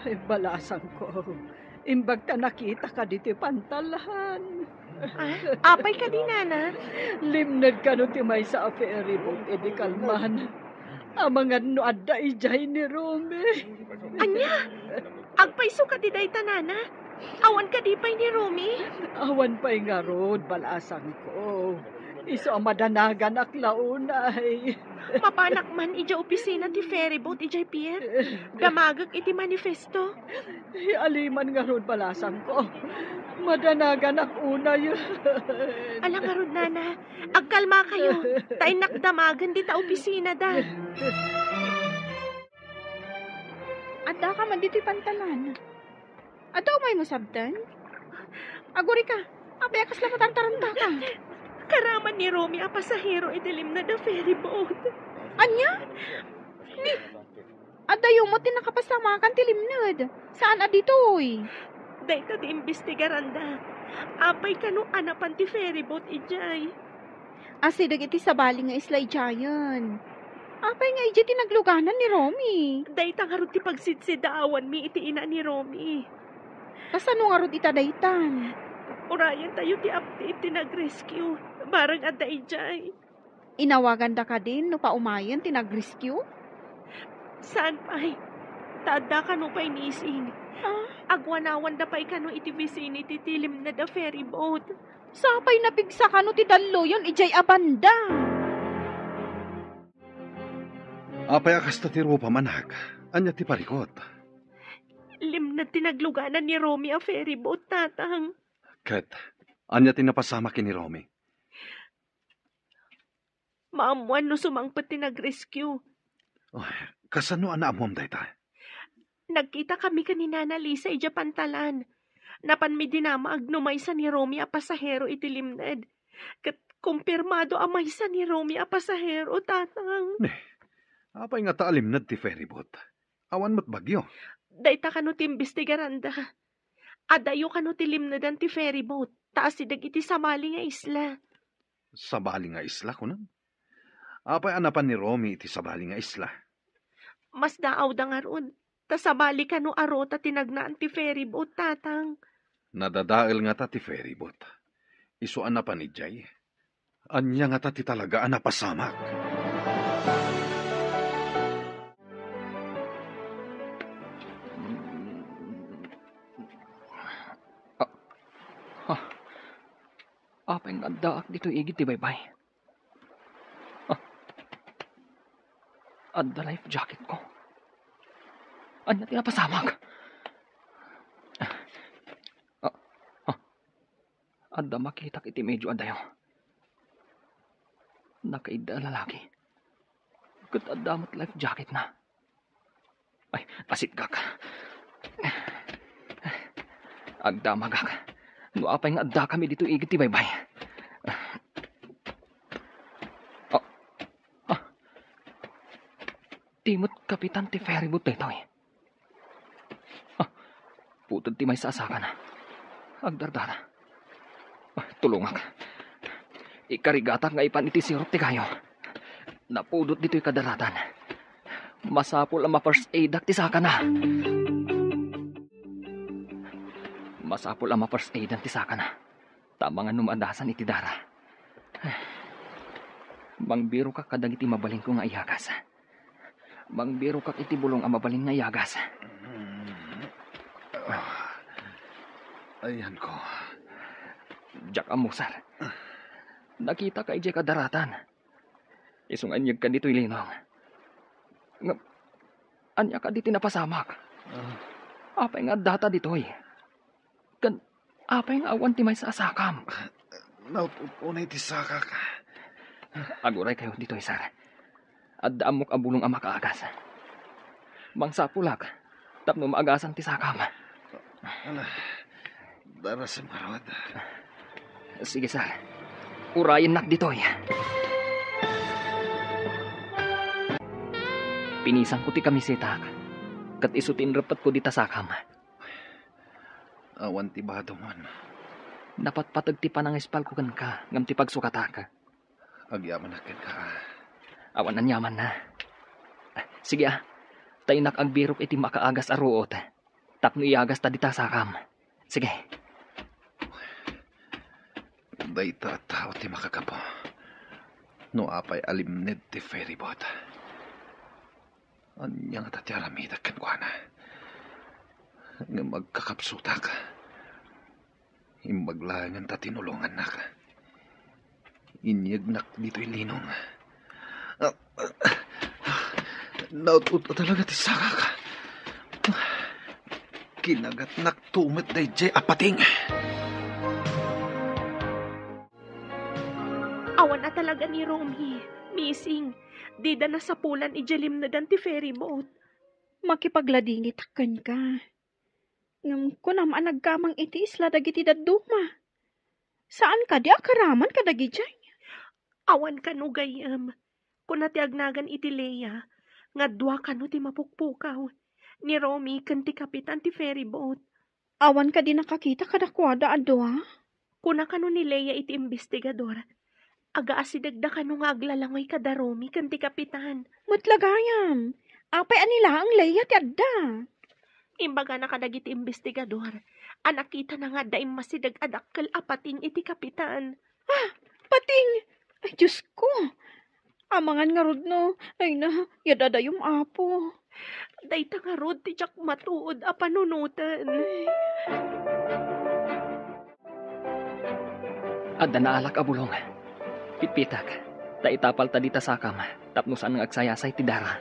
Ay, balasangko. Imbag ta nakita kadi ti pantalan. Ah, apay kadi, nana? Limned kano ti maysa a ferryboat idi kalman. Amangan no adda idiay ni Romy. Ania? Agpayso kadi dayta, nana? Awan kadi pay ni Romy? Awan pay ngarud, balasangko. Isu a madanaganak la unay. Mapanak man idiay opisina ti ferryboat idiay pier. Damagek iti manifesto. Aliman ngarud, balasangko. Madanaganak unay. Ala ngarud, nana. Agkalmakayo. Ta innak damagen dita opisinada. Addaka man ditoy pantalan. Adda umaymo sabten? Agurika, apay a kasla matartarantaka? Karaman ni Romy a pasahero iti limned a ferryboat. Ania? Ni, addayo met ti nakapasamakan ti limned. Saan a ditoy? Dayta ti imbestigaranda. Apay kano a napan ti ferryboat idiay? Asideg iti sabali nga isla idiayen. Apay nga idiay ti nagluganan ni Romy? Dayta ngarud ti pagsidsidaawanmi iti ina ni Romy. Kasano ngarud ita daytan? Urayen tayo ti update ti nag-rescue. Bareng adda idiay. Inawaganda kadin no paumayen ti nag-rescue? Saan pay? Ta adda kano pay missing. Ah? Agwanawanda pay kano iti vicinity ti limned a ferryboat. Sapay napigsa kano ti dalloyon idiay a banda. Apay a kasta ti rupam, anak? Ania ti parikut? Limned ti nagluganan ni Romy a ferry boat, Tatang. Ket ania ti napasamak ken ni Romy? Maammoan no sumangpet ti nag-rescue. Oh, kasano a naammoam dayta? Nagkitakami ken ni Nana Lisa idiay pantalan. Napanmi dinamag no maysa ni Romy a pasahero iti limned. Ket kumpirmado a maysa ni Romy a pasahero, Tatang. Ne, apay ngata a limned ti ferry boat? Awan met bagyo. Dayta kano ti imbestigaranda. Adayo kano ti limnedan ti ferry boat, ta asideg iti sabali nga isla. Sabali nga isla, kunam? Apay a napan ni Romy iti sabali nga isla? Masdaawda ngarud, ta sabali kano a ruta ti nagnaan ti ferry boat, Tatang. Nadadael ngata ti ferry boat. Isu a napan idiay. Ania ngata ti talaga a napasamak? Ah, ah. Apay nga addaak ditoy igid ti baybay? Ah. Adda life jacket ko. Ania ti napasamak? Ah, ah. Adda makitak iti medio adayo. Nakaidda a lalaki. Ket adda met life jacketna. Ay, asitgak. Agdamagak. No apay nga addakami ditoy igid ti baybay. Ah, ah. Ti met kapitan ti ferry boat daytoy. Ah, pudno ti maysa a sakana. Agdardara. Ah, tulongak. Ikarigatak nga ipan iti sirup ti kayo. Napudot ditoy kadaratan. Masapul a ma-first aidak ti sakana. Masapul a ma-first aidan ti sakana. Ta amangan no maadasan iti dara. Mangbirokak kadagiti mabalinko nga iyagas. Mangbirokak iti bulong a mabalin nga iyagas. Ayanko. Diak ammo, sir. Nakitak idiay kadaratan. Isu nga inyegka ditoy linong. Ngem, ania kadi ti napasamak? Ah. Apay nga addata ditoy? Ken apay nga awan ti maysa a sakam? Naut-ut unay ti sakak. Aguray kayo ditoy, sir. Adda ammok a bulong a makaagas. Mangsapulak tapno maagasan ti sakam. Ala, darasem ngarud. Sige, sir. Urayennak ditoy. Pinisanko ti kamisetak, ket isu ti inreppetko dita sakam. Awan ti badongem. Napatpateg ti panangispalko kenka ngem ti pagsukatak. Agyamanak kenka, a. Awan aniamanna. Sige, a. Ta innak agbirok iti makaagas a ruot tapno iagasta dita sakam. Sige. Dayta a tao ti makagapu no apay a limned ti ferry boat. Ania ngata ti aramidek kenkuana? Ngem agkakapsutak. Imbag laengen ta tinulongannak. Inyegnak ditoy linong. Naut-ot talaga ti sakak. Kinagatnak to met daydiay a pating. Awan a talaga ni Romy. Missing. Dida nasapulan idiay limnedan ti ferry boat. Makipagladingitak kenka. Ngem kunam a nagkamang iti isla dagiti dadduma. Saan kadi a karaman kadagidiay? Awan kano gayyem. Kuna ti agnagan iti Lea nga dua kano ti mapukpukaw, ni Romy ken ti kapitan ti ferry boat. Awan kadi nakakita kadakuada a dua? Kuna kano ni Lea iti imbestigador, agaasidegda kano nga aglalangoy kada Romy ken ti kapitan. Met la gayam, apay a ni laeng Lea ti adda? Imbagana kadagiti imbestigador a nakitana nga adda immasideg a dakkel a pating iti kapitan. Ah, pating! Ay, Diosko! Amangan ngarud no, ay na, yadadayom, Apo. Dayta ngarud ti diak matuod a panunoten. Ay. Adda naalak a bulong. Pitpitek, ta itapalta dita sakam tapno saan nga agsayasay ti dara.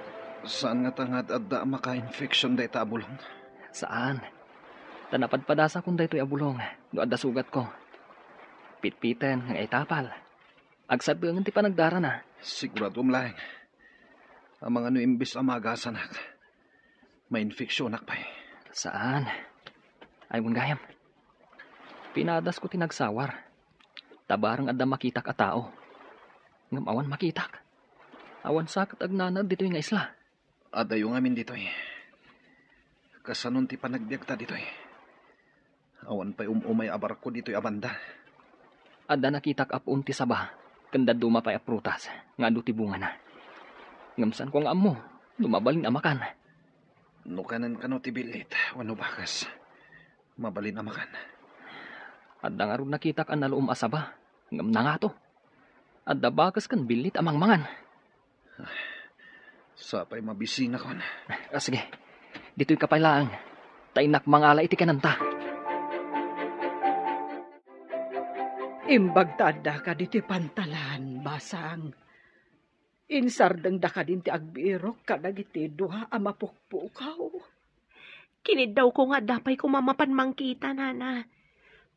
Saan ngata nga ad-adda a maka-infection dayta a bulong? Saan. Ta napadpadasakon daytoy a bulong no adda sugatko. Pitpiten nga itapal. Agsaddengen ti panagdarana. Siguradoem laeng. Amangan no imbes a maagasanak, mainfeksionak pay. Saan. Ay, wen gayam. Pinadasko ti nagsawar. Ta bareng adda makitak a tao. Ngem awan makitak. Awan sa ket agnanaed ditoy nga isla. Adayo ngamin ditoy. Kasanon ti panagbiagta ditoy? Awan pay um-umay a barko ditoy a banda. Adda nakitak a puon ti saba, ken dadduma pay a prutas nga adu ti bungana. Ngem saanko nga ammo no mabalin a makan. No kanen kano ti billit wenno bakes, mabalin a makan. Adda ngarud nakitak a naluom a saba, ngem nangato. Adda bakes ken billit a mangmangan. Sapay mabisinakon. Ah, sige. Ditoy ka pay laeng. Ta innak mangala iti kanenta. Imbag ta addaka ditoy pantalan, basang. Insardengda kadin ti agbirok kadagiti dua a mapukpukaw. Kiniddawko nga adda pay koma mapan mangkita, nana.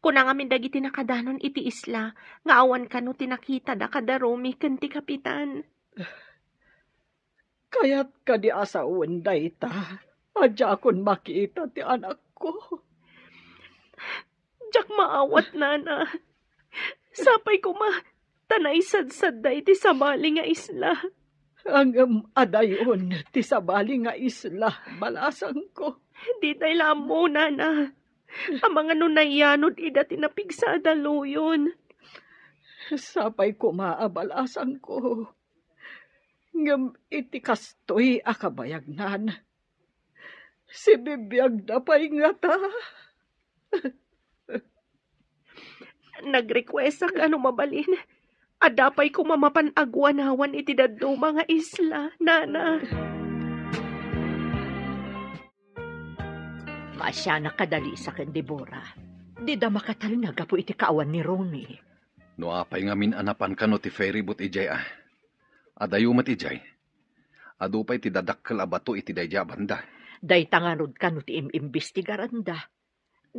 Kuna ngamin dagiti nakadanon iti isla nga awan kano ti nakitada kada Romy ken ti kapitan. Kayat kadi a sawen dayta a diakon makita ti anakko? Diak maawat, nana. Sapay koma ta naisadsadda iti sabali nga isla. Ngem adayon ti sabali nga isla, balasangko. Ditay la ammo, nana. Amangan no nayanod ida ti napigsa a daluyon. Sapay koma a balasangko. Ngem iti kastoy a kabayagnan, sibibiagda pay ngata. Nagrequestak a no mabalin, adda pay koma mapan aguanawan iti dadduma nga isla, nana. Maasianak a Dalisa ken Debora. Dida makatalna gapu iti kaawan ni Romy. No apay ngamin a napan kano ti ferry boat idiay a? Adayo met idiay. Adu pay ti dadakkel a bato iti daydiay a banda. Dayta ngarud kano ti im-imbestigaranda.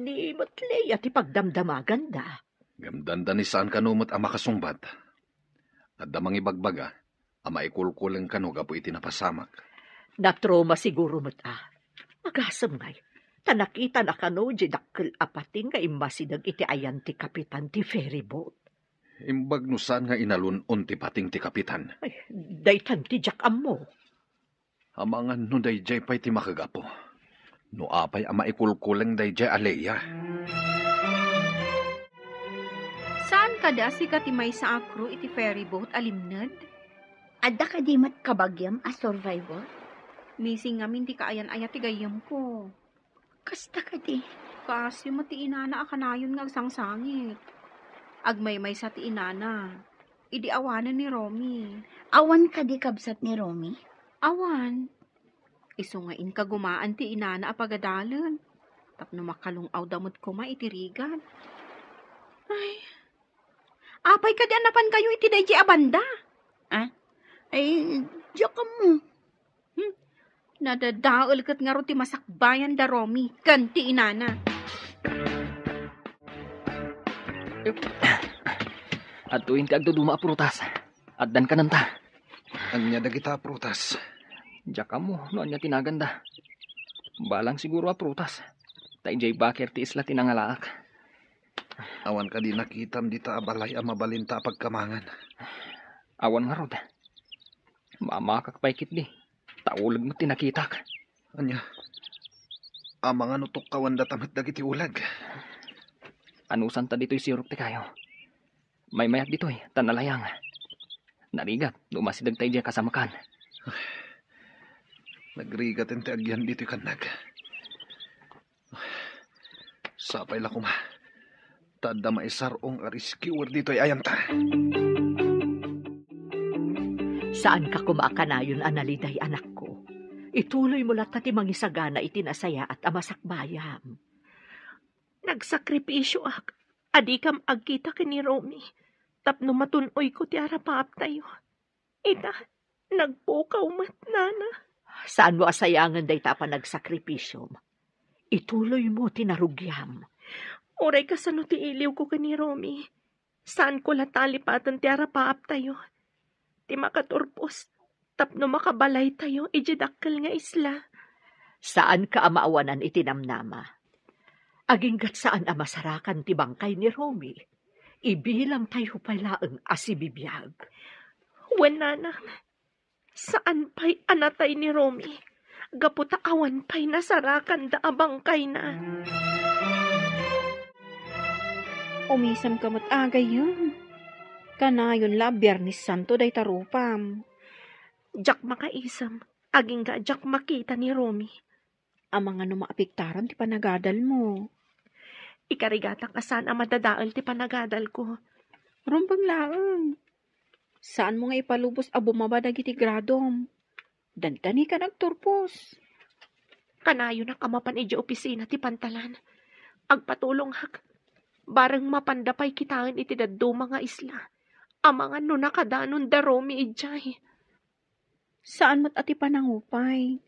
Ni met Lea ti pagdamdamaganda. Ngem dandani saan kano met a makasungbat. Adda mangibagbaga a maikulkuleng kano gapu iti napasamak. Natroma siguro met a. Agasem ngay, ta nakitana kano di dakkel a pating nga immasideg iti ayan ti kapitan ti ferry boat. Imbag no saan nga inalun-on ti pating ti kapitan. Ay, daytan ti diak ammo. Amangan no daydiay pay ti makagapu. No apay a maikulkuleng daydiay a Lea. Saan kadi a sika ti maysa a crew iti ferry boat a limned? Adda kadi met kabagiam a survivor? Missing ngamin ti kaayan-ayat ti gayyemko. Kasta kadi. Kaasyo met ti inana a kanayon nga agsangsangit. Agmaymaysa ti inana idi awanen ni Romy. Awan kadi kabsat ni Romy? Awan. Isu nga inkagumaan ti inana a pagadalen tapno makalung-awda met koma iti rigat. Ay, apay kadi a napankayo iti daydiay a banda? Ah? Ay, diak ammo. Hmm? Nadadael ket ngarud ti masakbayan da Romy ken ti inana. Adtoyen ti agduduma a prutas. Addan kanenta. Ania dagita a prutas? Diak ammo no ania ti naganda. Balang siguro a prutas. Ta idiay baker ti isla ti nangalaak. Awan kadi nakitam dita a balay a mabalinta a pagkamangan? Awan ngarud. Mamakak pay ketdi. Ta uleg met ti nakitak. Ania? Amangan no tukkawandata met dagiti uleg? Anusanta ditoy sirok ti kayo. Maymayat ditoy, ta nalayang. Narigat no umasideg ta idiay kasamakan. Nagrigaten ti agyan ditoy kannag. Sapay la koma ta adda maisar-ong a rescuer ditoy ayanta. Saanka koma a kanayon a naliday, anakko. Ituloymo latta ti mangisagana iti nasayaat a masakbayam. Nagsakripisioak a dikam agkita ken ni Romy tapno matun-oyko ti arapaaptayo. Ita, nagpukaw met, nana. Saanmo a sayangen dayta a panagsakripisyom? Ituloymo ti narugiam. Uray kasano ti iliwko ken ni Romy, saanko la talipaten ti arapaaptayo. Ti makaturpos tapno makabalaytayo idiay dakkel nga isla. Saanka a maawanan iti namnama. Aginggat saan a masarakan ti bangkay ni Romy. Ibilangtayo pay laeng a sibibiag. Wen, nanang, saan pay a natay ni Romy, gapu ta awan pay nasarakanda a bangkayna. Umisemka met, a gayyem. Kanayon la a Biernes Santo dayta rupam. Diak makaisem, agingga a diak makita ni Romy. Amangan no maapektaran ti panagadalmo. Ikarigatak a saan a madadael ti panagadalko. Rumbeng laeng. Saanmo nga ipalubos a bumaba dagiti gradom. Dandanika nagturpos. Kanayonak a mapan idiay opisina ti pantalan. Agpatulongak. Bareng mapanda pay kitaen iti dadduma nga isla. Amangan no nakadanon da Romy idiay. Saan met a ti panangupay.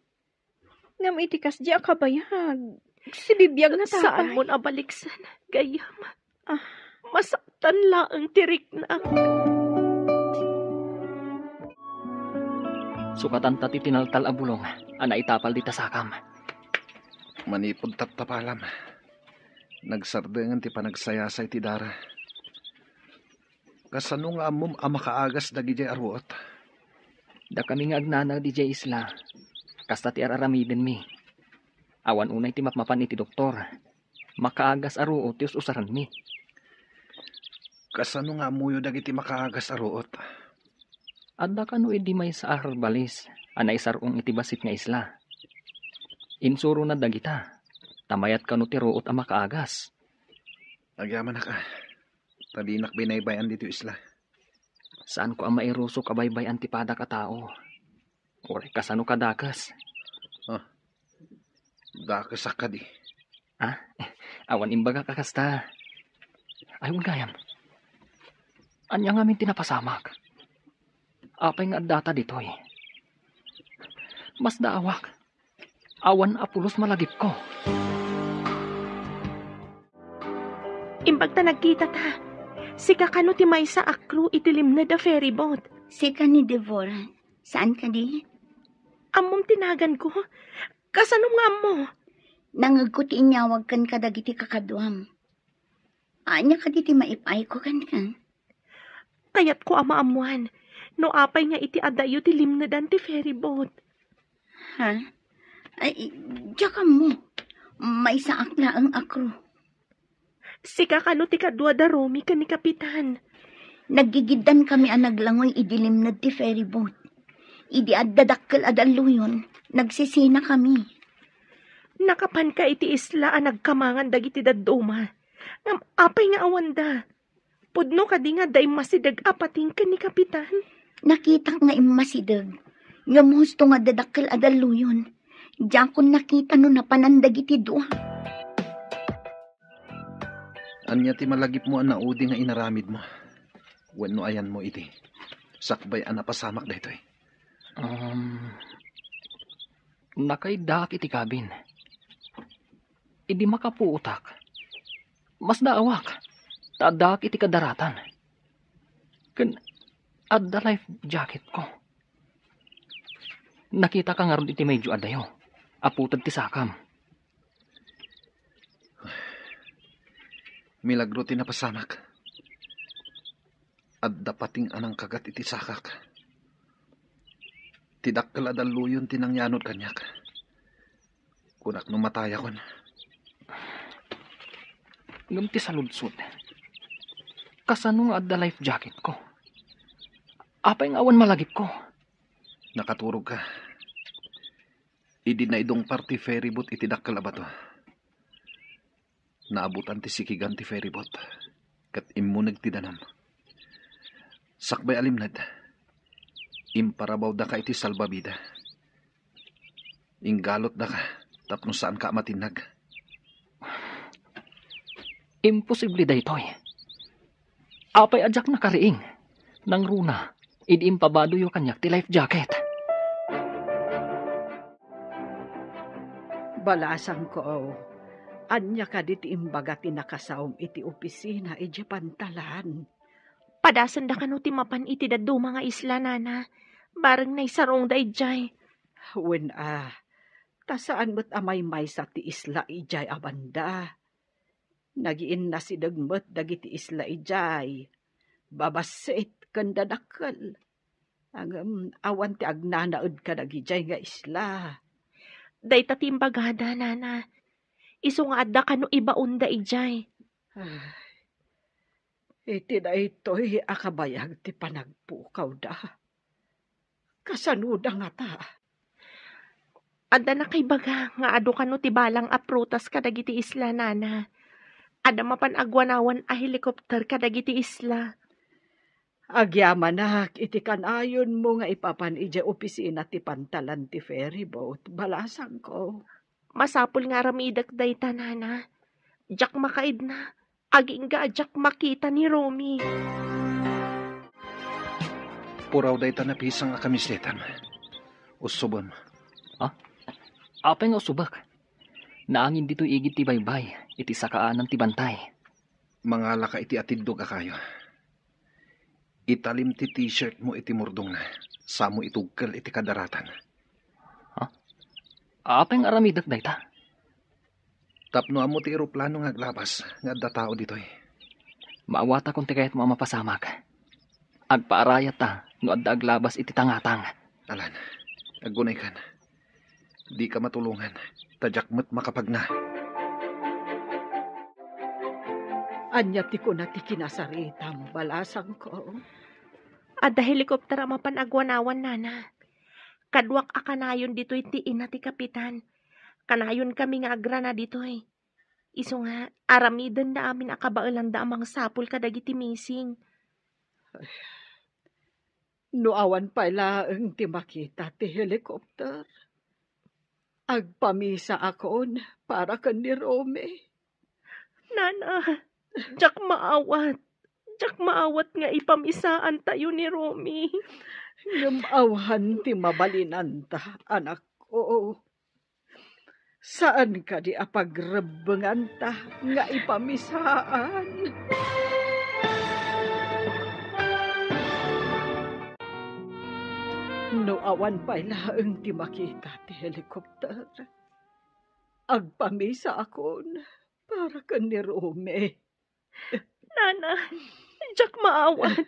Ngem iti kasdi a kabayag, sibibiag na tapay. Saanmon a baliksen, gayyem. Ah. Masaktan laeng ti riknak. Sukatanta ti tinaltal a bulong a naitapal dita sakam. Manipud taptapalam, nagsardengen ti panagsayasay ti dara. Kasano nga ammom a makaagas dagidiay a ruot? Dakami nga agnanaed idiay isla, kasta ti ar-aramidenmi. Awan unay ti mapmapan iti doktor. Makaagas a ruot ti us-usaranmi. Kasano nga ammoyo dagiti makaagas a ruot? Adda kano idi maysa a herbalis a naisar-ong iti bassit nga isla. Insurona dagita, ta mayat kano ti ruot a makaagas. Agyamanak a, ta dinak binaybay-an ditoy isla. Saanko a mairusok a baybay-an ti padak a tao. Uray kasano kadakes. Ah, dakesak kadi. Ah, awan imbagak a kasta. Ay, wen gayam. Ania ngamin ti napasamak? Apay nga addata ditoy? Masdaawak. Awan a pulos malagipko. Imbag ta nagkitata. Sika kano ti maysa a crew iti limned a ferryboat? Sika ni Devora. Saan kadi? Ammom ti naganko? Kasano nga ammo? Nangegko ti inyawag ken kadagiti kakaduam. Ania kadi ti maipayko kenka? Kayatko a maammoan no apay nga iti adayo ti limnedan ti ferryboat. Ha? Ay, diak ammo. Maysaak laeng a crew. Sika kano ti kadua da Romy ken ni Kapitan? Naggigiddankami a naglangoy idi limned ti ferryboat. Idi adda dakkel a dalluyon, nagsisinakami. Nakapanka iti isla a nagkamangan dagiti dadduma. Ngem apay nga awanda? Pudno kadi nga adda immasideg a pating ken ni Kapitan? Nakitak nga immasideg. Ngem husto nga adda dakkel a dalluyon. Diakon nakita no napanan dagiti dua. Ania ti malagipmo a naudi nga inaramidmo? Wenno ayanmo iti sakbay a napasamak daytoy? Um, nakaiddaak iti kabin. Idi makapuotak, masdaawak, ta addaak iti kadaratan. Ken adda life jacketko. Nakitaka ngarud iti medyo adayo, a puted ti sakam. Milagro ti napasamak. Adda pating a nangkagat iti sakak. Ti dakkel a dalluyon ti nangyanod kaniak. Kunak no matayakon. Ngem ti saludsod, kasano nga adda life jacketko? Apay nga awan malagipko? Nakaturogka. Idi naidungpar ti ferryboat iti dakkel a bato, naabutan ti sikigan ti ferryboat, ket immuneg ti danum. Sakbay a limned, imparabawdaka iti salbabida. Inggalutdaka tapno saanka a matinnag. Imposible daytoy. Apay a diak nakariing? Nangruna, idi impabadoyo kaniak ti life jacket. Balasangko, ania kadi ti imbaga ti nakasaom iti opisina idiay pantalan? Padasenda kano ti mapan iti dadduma nga isla, nana. Bareng naisarungda idiay. Wen a, ta saan met a maymaysa ti isla idiay a banda. Nagiinnasideg met dagiti isla idiay, babassit ken dadakkel. Ngem awan ti agnanaed kadagidiay nga isla. Dayta ti imbagada, nana. Isu nga adda kano ibaonda idiay. Ay, iti daytoy a kabayag ti panagpukawda. Kasanoda ngata? Adda nakaibaga nga adu kano ti balang a prutas kadagiti isla, nana. Adda mapan aguanawan a helikopter kadagiti isla. Agyamanak iti kanayonmo nga ipapan idiay opisina ti pantalan ti ferry boat, balasangko. Masapul nga aramidek dayta, nana. Diak makaidna. Agingga a diak makita ni Romy. Puraw dayta napisang a kamisetam. Usubem. Ha? Apay nga usubek? Naangin ditoy igid ti baybay, iti sakaanan ti bantay. Mangalaka iti atiddog a kayo. Italim ti t-shirt mo iti murdongna, samo itugkel iti kadaratan. Ha? Apay nga aramidek dayta? Tapno ammo ti eroplano nga aglabas nga adda tao ditoy. Maawatakon ti kayatmo a mapasamak. Agpaarayatta no adda aglabas iti tangatang. Alan, aggunaykan. Dika matulongan, ta diak met makapagna. Ania ti kuna ti kinasaritam, balasangko? Adda helikopter a mapan aguanawan, nana. Kaduak a kanayon ditoy ti ina ti kapitan. Kanayonkami nga agrana ditoy. Isu nga, aramidenda amin a kabaelanda a mangsapul kadagiti missing. No awan pay laeng ti makita ti helikopter, agpamisaakon para ken ni Romy. Nana, diak maawat. Diak maawat nga ipamisaantayo ni Romy. Ngem awan ti mabalinanta, anakko. Saan kadi a pagrebbenganta nga ipamisaan? No awan pay laeng ti makita ti helikopter, agpamisaakon para ken ni Romy. Nana, diak maawat.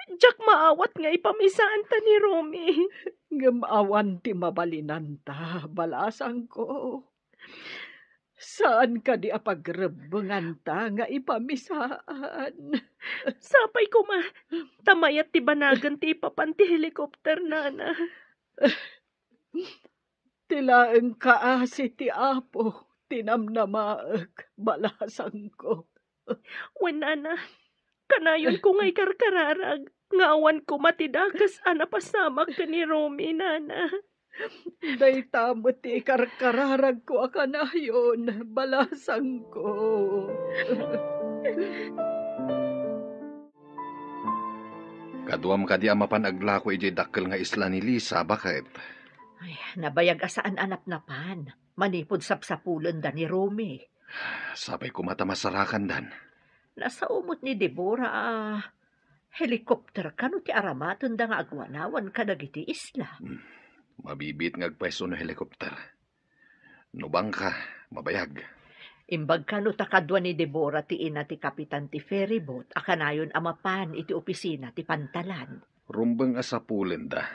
Diak maawat nga ipamisaanta ni Romy. Ngem awan ti mabalinanta, balasangko. Saan kadi a pagrebbenganta nga ipamisaan? Sapay koma, ta mayat ti banagan ti ipapan ti helikopter, nana. Ti laeng kaasi ti Apo ti namnamaek, balasangko. Wen, nana, kanayonko nga ikarkararag nga awan koma ti dakes a napasamak ken ni Romy, nana. Dayta met ti ikarkararagko a kanayon, balasangko. Kaduam kadi a mapan aglako idiay dakkel nga isla ni Lisa, baket? Ay, nabayag a saan a napnapan, manipud sapsapulenda ni Romy. Sapay koma ta masarakandan. Nasao met ni Deborah a helikopter kano ti aramatenda nga aguanawan kadagiti isla. Hmm. Mabibiit nga agpayso no helikopter. No bangka, mabayag. Imbag kano ta kadua ni Deborah ti ina ti kapitan ti ferry boat a kanayon a mapan iti opisina ti pantalan. Rumbeng a sapulenda,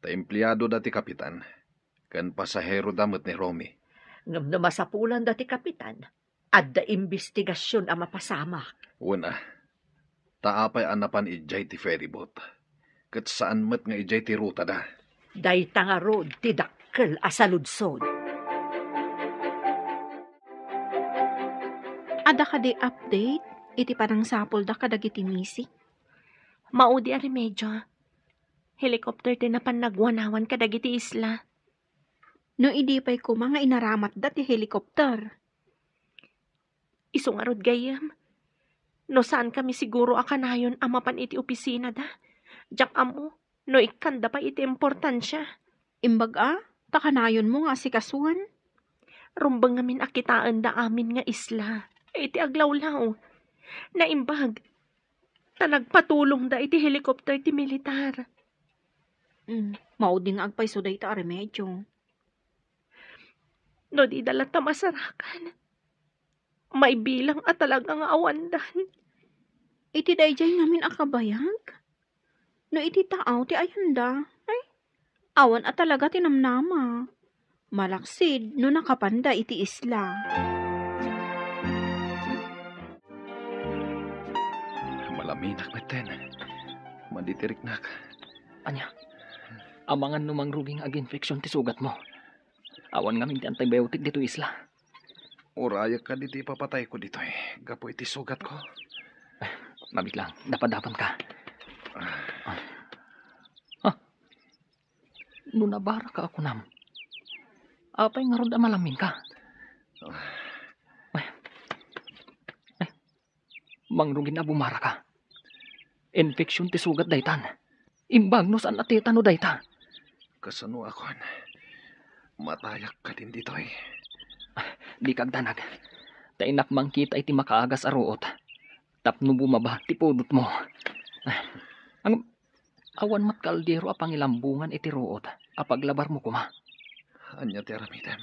ta empleadoda ti kapitan, ken pasaheroda met ni Romy. Ngem no masapulanda ti kapitan, adda imbestigasion a mapasamak. Wen a, ta apay a napan idiay ti ferry boat, ket saan met nga idiay ti rutada. Dayta ngarud ti dakkel a saludsod. Adda kadi update iti panangsapulda kadagiti missing? Maudi a remedio. Helicopter ti napan naguanawan kadagiti isla. No idi pay koma nga inaramatda ti helicopter. Isu ngarud gayyem, no saan kami siguro a kanayon a mapan iti opisinada, diak ammo no ikkanda pay iti importansia. Imbag a, ta kanayonmo nga asikasuan. Rumbeng ngamin a kitaenda amin nga isla iti aglawlaw. Naimbag, ta nagpatulongda iti helicopter ti militar. Mm, maudi nga agpayso dayta a remedio. No dida latta masarakan, maibilang a talaga nga awandan. Iti daydiay ngamin a kabayag? No iti taaw ti ayanda, ay, awan a talaga ti namnama. Malaksid no nakapanda iti isla. Malaminak metten. Maditiriknak. Ania? Amangan no mangrugi nga aginfeksyon ti sugatmo. Awan ngamin ti antibiotic ditoy isla. Urayek kadi ti ipapatayko ditoy gapu iti sugatko. Mabitlang, dapadapanka. Ah. Ah. No nabaraka a kunam, apay ngarud a malaminka? Ay. Ay. Mangrugin a bumaraka. Infeksyon ti sugat daytan. Imbag no saan a tetano dayta. Kasanoakon? Matayak kadin ditoy. Dika agdanag. Ta innak mangkita iti makaagas a ruot tapno bumaba ti pudotmo. Ang awan met kaldero a pangilambongan iti ruot a paglabarmo koma. Ania ti aramidem?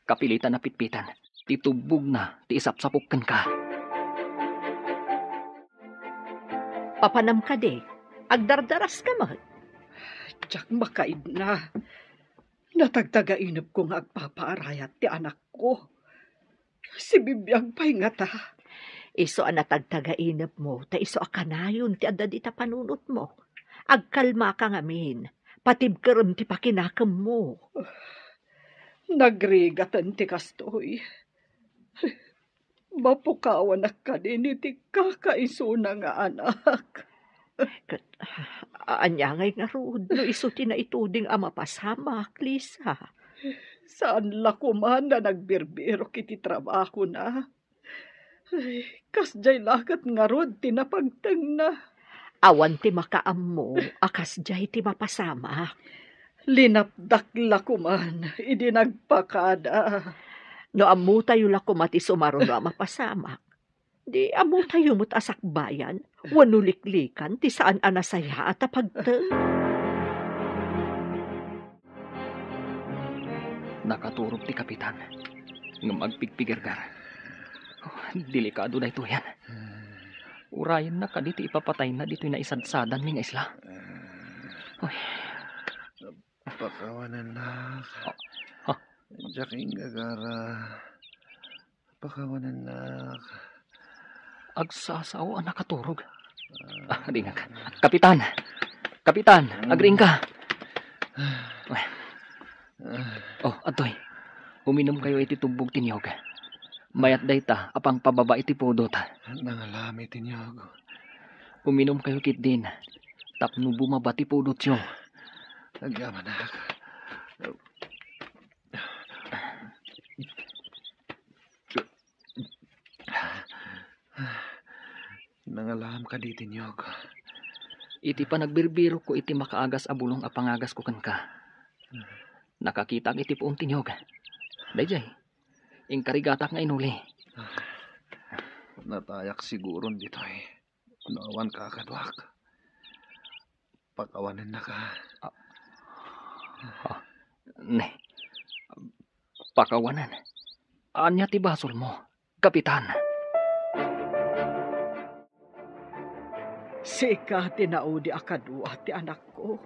Kapilitan a pitpitan ti tubbogna ti isapsapok kenka. Papanam kadi, agdardaraska met? Diak makaibna. Natagtagainepko nga agpapaarayat ti anakko. Sibibiag pay ngata. Isu a natagtagainepmo, ta isu a kanayon ti adda dita panunotmo. Agkalmaka ngamin, patibkerem ti pakinakemmo. Nagrigaten ti kastoy. Mapukawanak kadin iti kakaisuna nga anak. Ket, ania ngay ngarud no isu ti naituding a mapasamak, Lisa? Saan la koma a nagbirbirok iti trabahona. Ay, kasdiay la ket ngarud ti napagtengna. Awan ti makaammo a kasdiay ti mapasamak. Linapdak la koman idi nagpakada. No ammotayo la koma ti sumaruno a mapasamak, di ammotayo met a sakbayan wenno liklikan ti saan a nasayaat a pagteng. Nakaturog ti kapitan, ngem agpigpigerger. Oh, delikado daytoyen. Urayenna kadi ti ipapatayna ditoy naisadsadanmi nga isla. Oy. Pakawanennak. Ah, ah. Diak inggagara. Pakawanennak. Agsasao a nakaturog. Ah, agriingak. Kapitan! Kapitan! Mm. Agriingka! Ah. Oh, adtoy. Uminumkayo iti tubbog ti niyog. Mayat dayta a pangpababa iti pudot. Nangalami ti niyog. Uminumkayo ketdin tapno bumaba ti pudotyo. Agyamanak. Nangalam kadi ti niyog. Iti panagbirbirokko iti makaagas a bulong a pangagasko kenka, nakakitak iti puon ti niyog. Daydiay, inkarigatak nga inuli. Natayak siguron ditoy. No awan kakaduak. Pakawanennaka. Ah. Ah. Ne. Pakawanen. Ania ti basolmo, Kapitan? Sika ti naudi a kadua ti anakko.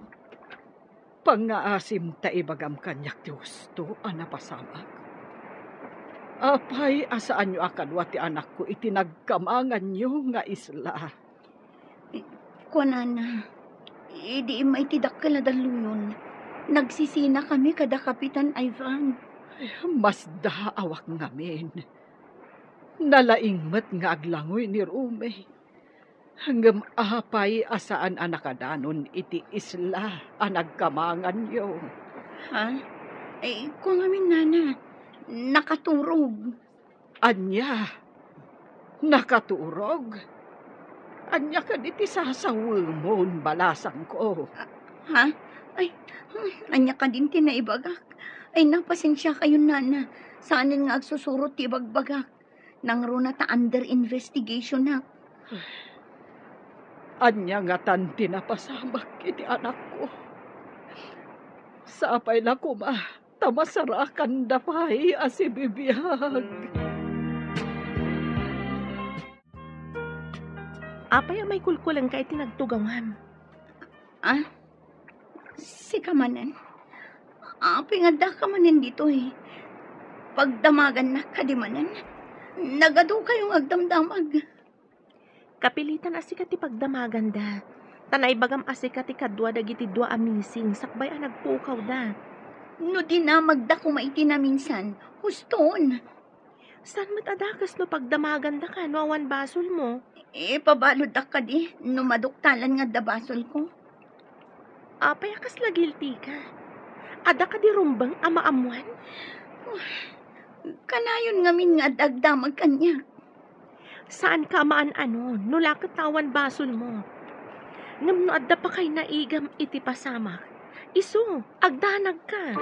Pangngaasim ta ibagam kaniak ti husto a napasamak. Apay a saanyo a kadua ti anakko iti nagkamanganyo nga isla? Kuanana, idi immay ti dakkel a dalluyon, nagsisinakami kada Kapitan Ivan. Masdaawak ngamin. Nalaing met nga aglangoy ni Rome. Ngem apay a saan a nakadanon iti isla a nagkamanganyo? Ha? Eh, kua ngamin, nana, nakaturog. Ania? Nakaturog? Ania kadi ti sasawemon, balasangko? Ha? Ay, hmm, ania kadin ti naibagak? Ay, napasensia kayo, nana. Saanen nga agsusurot ti ibagbagak. Nangruna ta under investigation ak. Ania ngatan ti napasamak iti anakko? Sapay la koma ta masarakanda pay a sibibiag. Apay a maikulkulengka iti nagtugawam? Ah? Sika manen? Apay nga addaka manen ditoy? Pagdamagannak kadi manen? Nagadukayo nga agdamdamag. Kapilitan a sika ti pagdamaganda. Ta naibagam a sika ti kadua dagiti dua a missing sakbay a nagpukawda. No dinamagda koma iti naminsan, huston. Saan met a dakes no pagdamagandaka no awan basolmo? Ipabaluddak kadi no maduktalan nga adda basolko. Apay a kasla guilty ka? Adda kadi rumbeng a maammoan? Kanayon ngamin nga adda agdamag kaniak. Saanka a maan-ano no la ket awan basolmo. Ngem no adda pakainaigam iti pasamak, isu, agdanagka.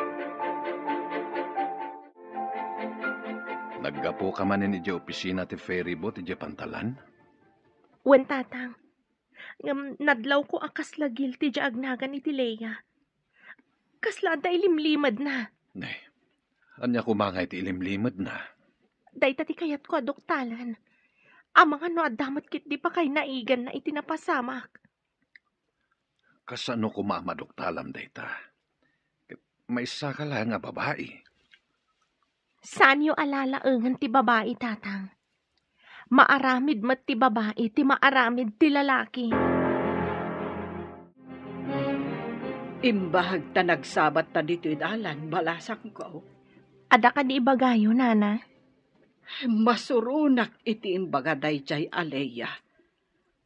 Naggapuka manen idiay opisina ti ferryboat idiay pantalan? Wen, Tatang. Ngem nadlawko a kasla guilty diay agnagan iti Lea. Kasla adda ilimlimedna. Ne, ania koma nga iti ilimlimedna? Dayta ti kayatko a duktalan. Amangan no adda met ketdi pakainaiganna iti napasamak. Kasano koma a maduktalam dayta? Ket maysa ka la nga babai. Saanyo a lalaengen ti babai, Tatang. Maaramid met ti babai ti maaramid ti lalaki. Imbag ta nagsabatta ditoy dalan, balasangko. Adda kadi ibagayo, Nana? Masuronak iti imbaga daydiay a Lea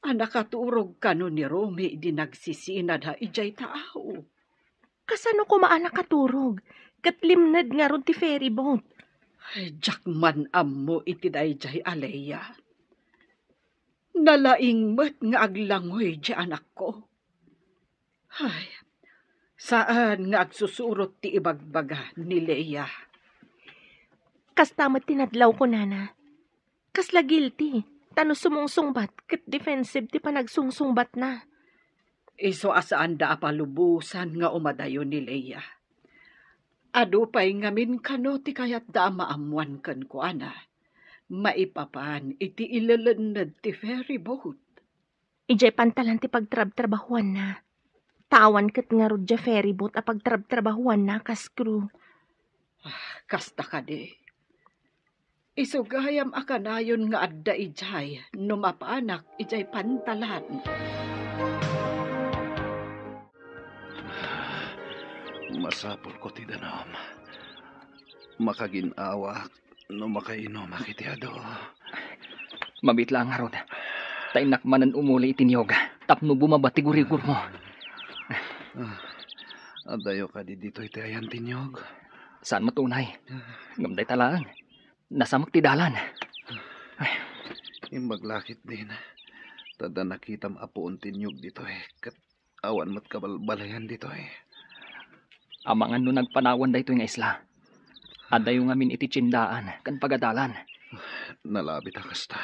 a nakaturog kano ni Romy idi nagsisinada idiay taaw. Kasano koma a nakaturog ket limned ngarud ti ferryboat? Ay, diak man ammo iti daydiay a Lea. Nalaing met nga aglangoy diay anakko. Ay, saan nga agsusurot ti ibagbaga ni Lea. Kasta met ti nadlawko, Nana. Kasla guilty, ta no sumungsungbat ket defensive ti panagsungsungbatna. Isu a saanda a palubosan nga umadayo ni Lea. Adu pay ngamin kano ti kayatda a maammoan kenkuana, maipapan iti ilelenned ti ferryboat. Idiay pantalan ti pagtrabtrabahuanna. Ta awan ket ngarud diay ferryboat a pagtrabtrabahuanna kas crew. Ah, kasta kadi. Isu gayam a kanayon nga adda idiay no mapanak idiay pantalan. Masapulko ti danum. Makagin-awak no makainumak iti adu. Mabiit laeng ngarud. Ta innak manen umuli iti niyog tapno bumaba ti gurigurmo. Ah, adayo kadi ditoy ti ayan ti niyog? Saan met unay. Ngem dayta laeng. Nasamak ti dalan. Imbag la ketdin. Ta adda nakitam a puon ti niyog ditoy ket awan met kabalbaliwan ditoy. Amangan no nagpanawan daytoy nga isla. Adayo ngamin iti tiendaan ken pagadalan. Nalabit a kasta.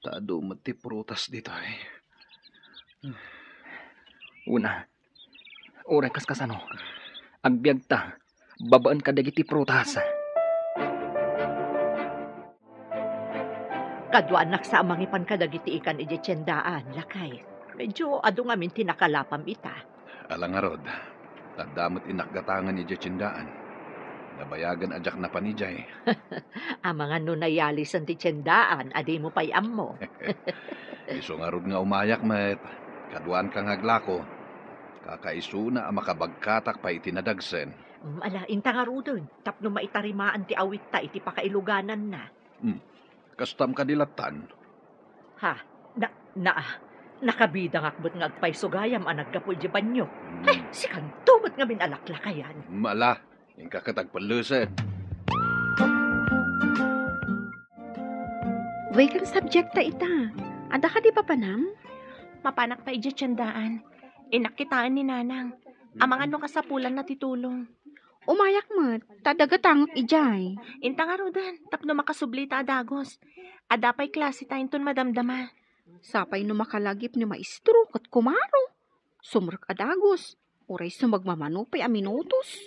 Ta adu met ti prutas ditoy. Una, uray kas kasano, agbiagta babaen kadagiti prutas. Kaduaannak sa a mangipan kadagiti ikan idiay tiendaan, lakay. Medyo adu ngamin ti nakalapam ita. Ala ngarud, adda met innak gatangen idiay tiendaan. Nabayagen a diak napan idiay. Amangan no nayalisen ti tiendaan a dimo pay ammo. Isu ngarud nga umayak met, kaduaanka nga aglako. Kakaisuna a makabagkatak pay iti nadagsen. Mm, ala, inta ngaruden, tapno maitarimaan ti awitta iti pakailugananna. Hmm. Kastam kadi lattan? Ha? Na, na, nakabidangak met nga agpayso gayam a naggapu idiay banio. Hmm. Ay, sikanto met ngamin a laklakayan. Mala, inka ket agpellesen. Weekend subject ta ita. Adda kadi papanam? Mapanak ta idiay tiendaan. Innak kitaen ni Nanang. Amangan no kasapulanna ti tulong. Umayak met, ta adda gatangek idiay. Inta ngaruden, tapno makasubli ta a dagus. Adda pay klase ta inton madamdama. Sapay no makalagip ni maestro ket kumaro. Sumrek a dagus. Uray sumagmamano pay a minutos.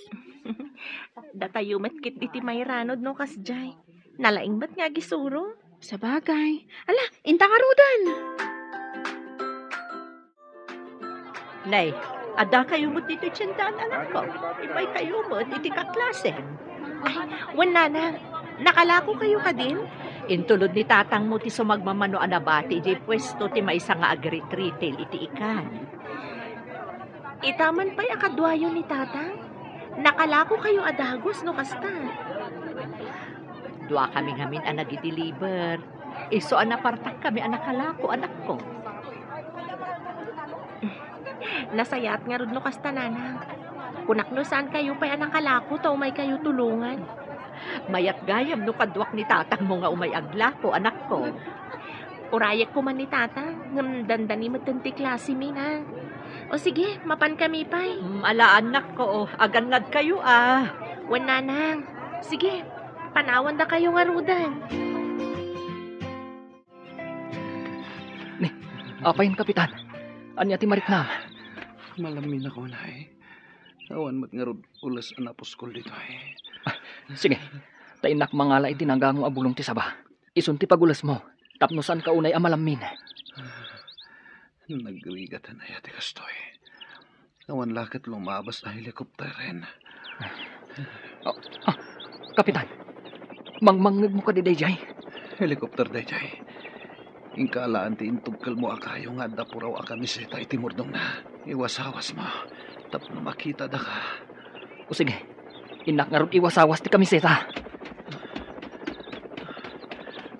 Datayo met ket diti mairanod no kasdiay. Nalaing met nga agisuro. Sabagay. Ala, inta ngaruden. Nay, adda kayo met ditoy tiendaan, anakko. Ibaykayo met iti kaklasem. Ay, wen, Nanang. Nakalako kayo kadin? Intulod ni tatangmo ti sumagmamano a nabati idiay puesto ti maysa nga agri-retail iti ikan. Ita man pay a kaduayo ni Tatang? Nakalako kayo a dagus no kasta. Dua kami ngamin a nagideliver. Isu a napartak kami a nakalako, anakko. Nasayaat ngarud no kasta, Nanang. Kunak no saan kayo pay a nakalako ta umay kayo tulongan. Mayat gayam no kaduak ni tatangmo nga umay aglako, anakko. Urayek koma ni Tatang, ngem dandani metten ti klasemi, Nang. O sige, mapan kami pay. Mm, ala, anakko, o, agannad kayo, a. Wen, Nanang. Sige, panawanda kayo ngaruden. Ni, apay, Kapitan? Ania ti mariknam? Malamminak, Nay. Awan met ngarud ules a napuskol ditoy. Ah, sige. Ta innak mangala iti nagango a bulong ti saba. Isun ti pagulesmo, tapno saanka unay a malammin. Nagrigat aya ti kastoy. Awan la ket lumabas a helikopteren. Ah, ah, Kapitan, mangmangngegmo kadi daydiay? Helikopter daydiay. Inka alaan ti intugkelmo a kayo nga adda puraw a kamiseta iti murdongna. Iwasawasmo tapno makitada ka. O sige, innak ngarud iwasawas ti kamiseta.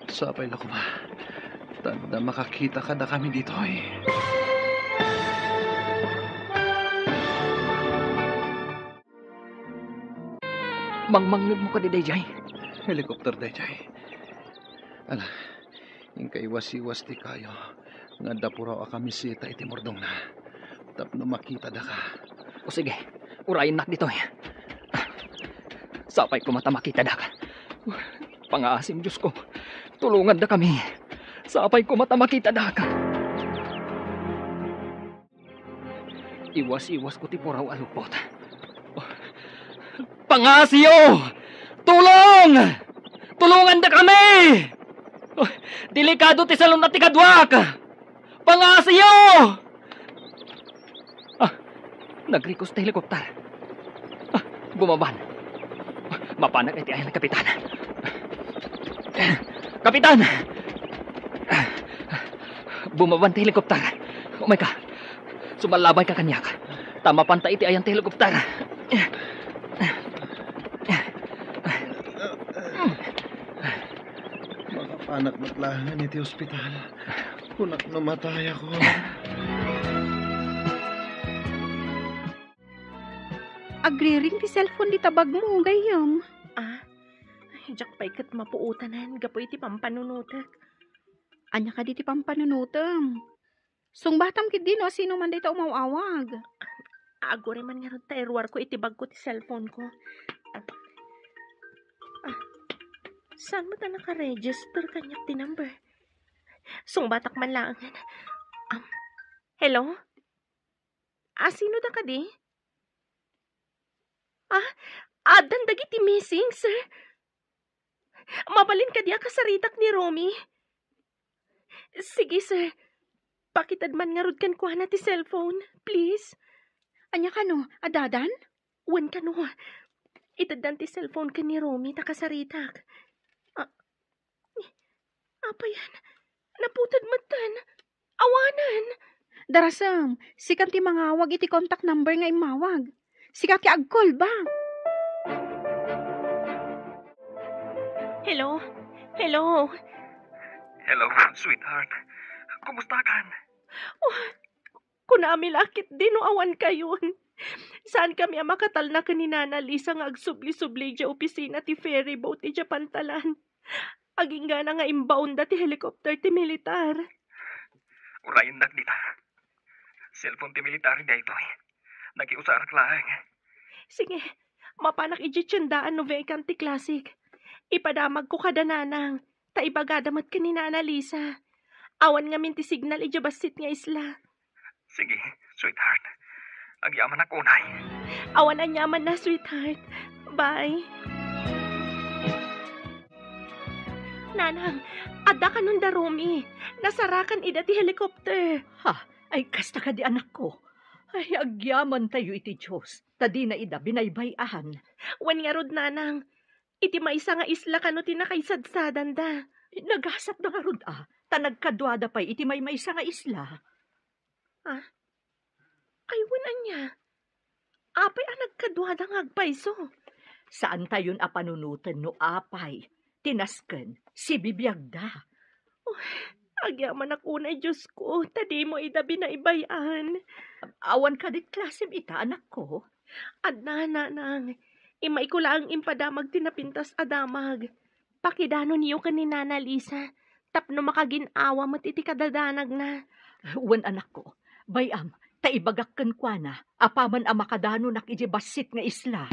Sapay la koma. Ta adda makakita kadakami ditoy. Mangmangngegmo kadi daydiay? Helikopter daydiay. Ala, inka iwasiwas ti kayo nga adda puraw a kamiseta iti murdongna tapno makitada ka. O sige, urayennak ditoy. Sapay koma ta makitada ka. Pangaasim, Diosko. Tulonganda kami. Sapay koma ta makitada ka. Iwas-iwasko ti puraw a lupot. Pangasiyo! Tulong! Tulonganda kami! Delikado ti salun-at ti kaduak! Pangasiyo! Ah, nagrikos ti helikopter. Ah, bumaban. Mapanak iti ayan ni Kapitan. Kapitan! Bumaban ti helikopter. Umayka. Sumallabayka kaniak. Ta mapanta iti ayan ti helikopter. Makapanak met laeng iti ospital. Kunak no matayakon. Agriring ti cellphone dita bagmo, gayyem. Ah, ay, diak pay ket mapuotanan gapu iti pampanunotek. Ania kadi ti pampanunotem? Sungbatam ketdi no asino man dayta umaw-awag. Aguray man ngarud ta iruarko iti bagko ti cellphone ko. Ah, ah, saan met a nakaregister kaniak ti number? Sungbatak man laengen. Um, hello? Asino da kadi? Ah, addan dagiti missing, sir? Mabalin kadi a kasaritak ni Romy? Sige, sir. Pakited man ngarud kenkuana ti cellphone, please. Ania kano, addadan? Wen kano, iteddan ti cellphone ken ni Romy ta kasaritak. Ah, apayan? Naputed metten. Awanen. Darasem, sikan ti mangawag iti contact number nga immawag. Sika ti ag-call back. Hello? Hello? Hello, sweetheart. Kumusta kan? Oh, kunami la ketdi no awan kayon. Saan kami a makatalna ken ni Nana Lisa nga agsubli-subli idiay opisina ti ferry boat idiay pantalan. Aginggana nga imbaonda ti helicopter ti militar. Urayendak dita. Cellphone ti militar daytoy. Nakiusarak laeng. Sige, mapanak idiay tiendaan no vacant ti classic. Ipadamagko kada nanang, ta ibagada met ken ni Nana Lisa. Awan ngamin ti signal idiay bassit nga isla. Sige, sweetheart. Agyamanak unay. Awan aniamanna, sweetheart. Bye. Nanang, adda kanon da Romy. Nasarakan ida ti helicopter. Ha? Ay, kasta kadi, anakko. Ay, agyamantayo iti Dios, ta dina ida binaybay-an. Wen ngarud, nanang, iti maysa nga isla kano ti nakaisadsadanda. Nagasatda ngarud a, ta nagkaduada pay iti maymaysa nga isla. Ah? Ay, wen ania? Apay a nagkaduada nga agpayso? Saantayon a panunoten no apay ti nasken sibibiagda. Uy, agyamanak unay, Diosko, ta dimo ida binaybay-an. Awan kadi klasem ita, anakko? Adda, nanang. Immayko laeng impadamag ti napintas a damag. Pakidanonyo ken ni Nana Lisa tapno makagin-awa met iti kadadanagna. Wen, anakko, bay-am, ta ibagak kenkuana apaman a makadanonak idiay bassit nga isla.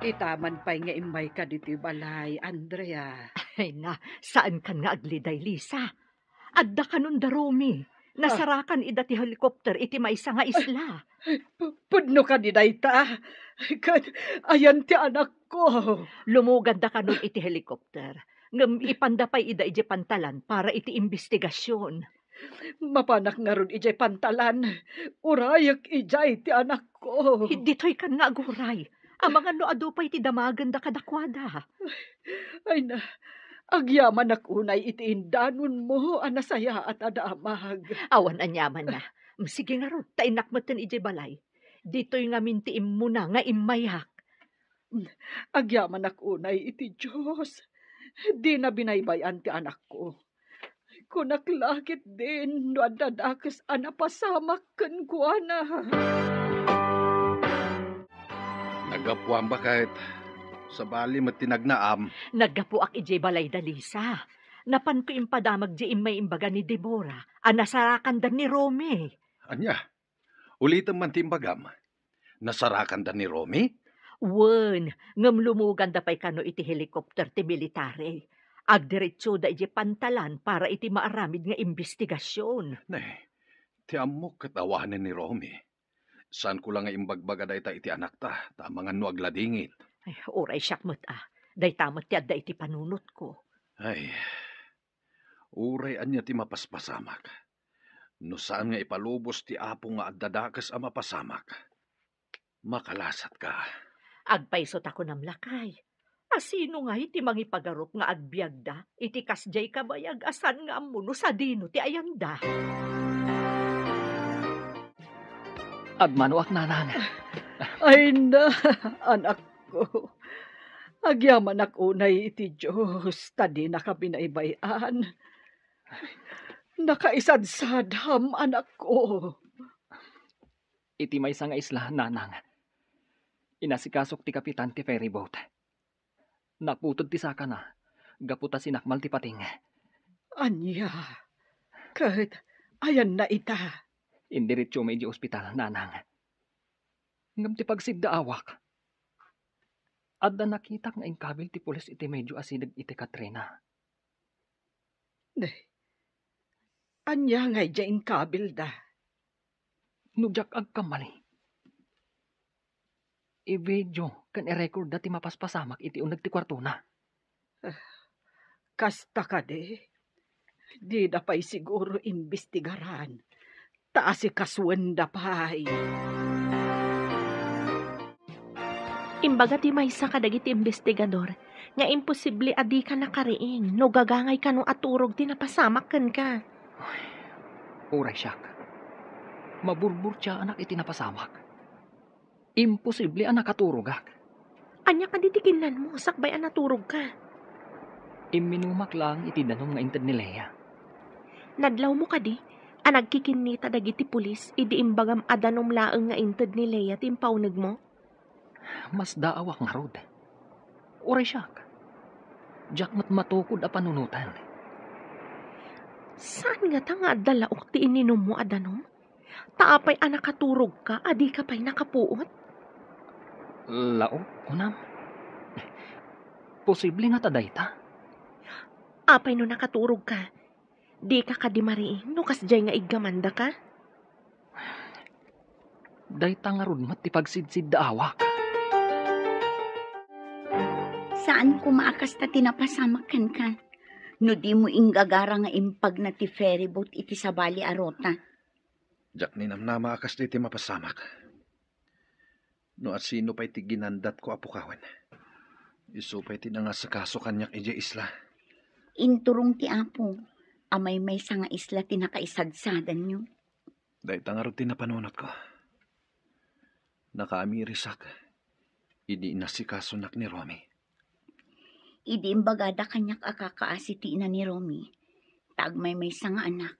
Itaman pay nga immayka ditoy balay, Andrea. Ay na, saankan nga agliday, Lisa. Adda kanon da Romy. Ah. Nasarakan ida ti helicopter iti maysa nga isla. Ay, pu-, pudno kadi dayta? Ket ayan ti anakko. Lumuganda kanon iti helicopter. Ngem ipanda pay ida idiay pantalan para iti imbestigasion. Mapanak ngarud idiay pantalan. Urayek idiay ti anakko. Ditoykan nga aguray. Amangan no adu pay ti damagenda kadakuada. Ay na, agyamanak unay iti indanonmo a nasayaat a damag. Awan aniamanna. Sige ngarud, ta innak metten idiay balay. Ditoy ngamin ti immuna nga immayak. Agyamanak unay iti Dios. Dina binaybay-an ti anakko. Kunak la ketdin no adda dakes a napasamak kenkuana. Naggapuam, baket. Sabali met ti nagnaam. Naggapuak idiay balayda, Lisa. Napanko impadamag diay immay imbaga ni Deborah a nasarakanda ni Romy. Ania? Ulitem man ti imbagam. Nasarakanda ni Romy? Wen, ngem lumuganda pay kano iti helicopter ti military. Agdiretsoda idiay pantalan para iti maaramid nga imbestigasion. Ne, ti ammok ket awanen ni Romy. Saanko la nga imbagbaga dayta iti anakta, ta amangan no agladingit. Ay, uray siak met a. Dayta met ti adda iti panunotko. Ay, uray ania ti mapaspasamak. No saan nga ipalubos ti Apo nga adda dakes a mapasamak, makalasatka. Agpayso ta kunam, lakay. A sino ngay ti mangipagarup nga agbiagda iti kasdiay kabayag a saan nga ammo no sadino ti ayanda? Agmanoak, nanang. Ay na, anakko. Agyamanak unay iti Dios, ta dinaka binaybay-an. Nakaisadsadam, anakko. Iti maysa nga isla, nanang, inasikasok ti kapitan ti ferryboat. Naputed ti sakana, gapu ta sinakmal ti pating. Ania? Ket ayanna ita? Indiretso met idiay ospital, nanang. Ngem ti pagsiddaawak, adda nakitak nga inkabil ti pulis iti medio asideg iti Katrina. Ne, ania ngay diay inkabilda? No diak agkamali, i-video ken i-recordda ti mapaspasamak iti uneg ti kuartona. Ah, kasta kadi? Dida pay siguro imbestigaran, ta asikasuenda pay. Imbaga ti maysa kadagiti imbestigador nga imposible a dika nakariing no gagangay kano a turog ti napasamak kenka. Uray siak, maburburtiaanak iti napasamak. Imposible a nakaturogak. Ania kadi ti kinnanmo sakbay a naturogka? Imminumak laeng iti danum nga inted ni Lea. Nadlawmo kadi a nagkikinnita dagiti pulis idi imbagam a danum laeng nga inted ni Lea ti impaunegmo? Masdaawak ngarud. Uray siak, diak met matukod a panunoten. Saan ngata nga adda laok ti ininummo a danum? Ta apay a nakaturogka a dika pay nakapuot? Laok, kunam? Posible ngata dayta? Apay no nakaturogka? Dika kadi mariing no kasdiay nga iggamandaka? Dayta ngarud met ti pagsidsiddaawak. Saan koma a kasta ti napasamak kenka. No dimo inggagara nga impagna ti ferryboat iti sabali a ruta. Diak ninamnama a kasta ti mapasamak. No asino pay ti ginandatko a pukawen, isu pay ti nangasikaso kaniak idiay isla. Inturong ti Apo a maymaysa nga isla ti nakaisadsadanyo. Dayta ngarud ti napanunotko. Nakaamirisak idi inasikasunak ni Romy. Idi imbagada kaniak a kakaasi ti ina ni Romy, ta agmaymaysa nga anak,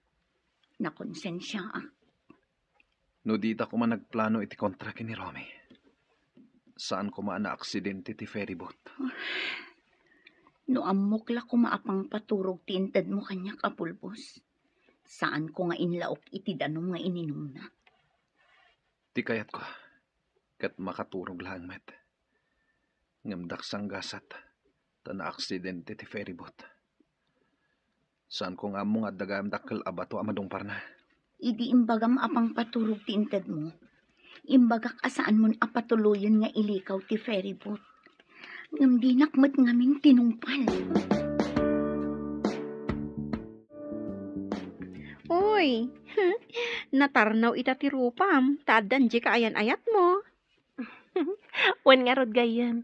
nakonsensiaak. No dita koma nagplano iti kontra ken ni Romy, saan koma a naaksidente ti ferryboat. No ammok la koma a pangpaturog ti intedmo kaniak a pulbos, saanko nga inlaok iti danum nga ininumna. Ti kayatko, ket makaturog laeng met. Ngem daksanggasat ta naaksidente ti ferryboat. Saanko nga ammo nga adda gayam dakkel a bato a madungparna. Idi imbagam a pangpaturog ti intedmo, imbagak a saanmon a patuloyen nga ilikaw ti ferryboat. Ngem dinak met ngamin tinungpal. Uy, natarnaw ita ti rupam, ta addan dika ayan-ayatmo. Wen ngarud gayyem,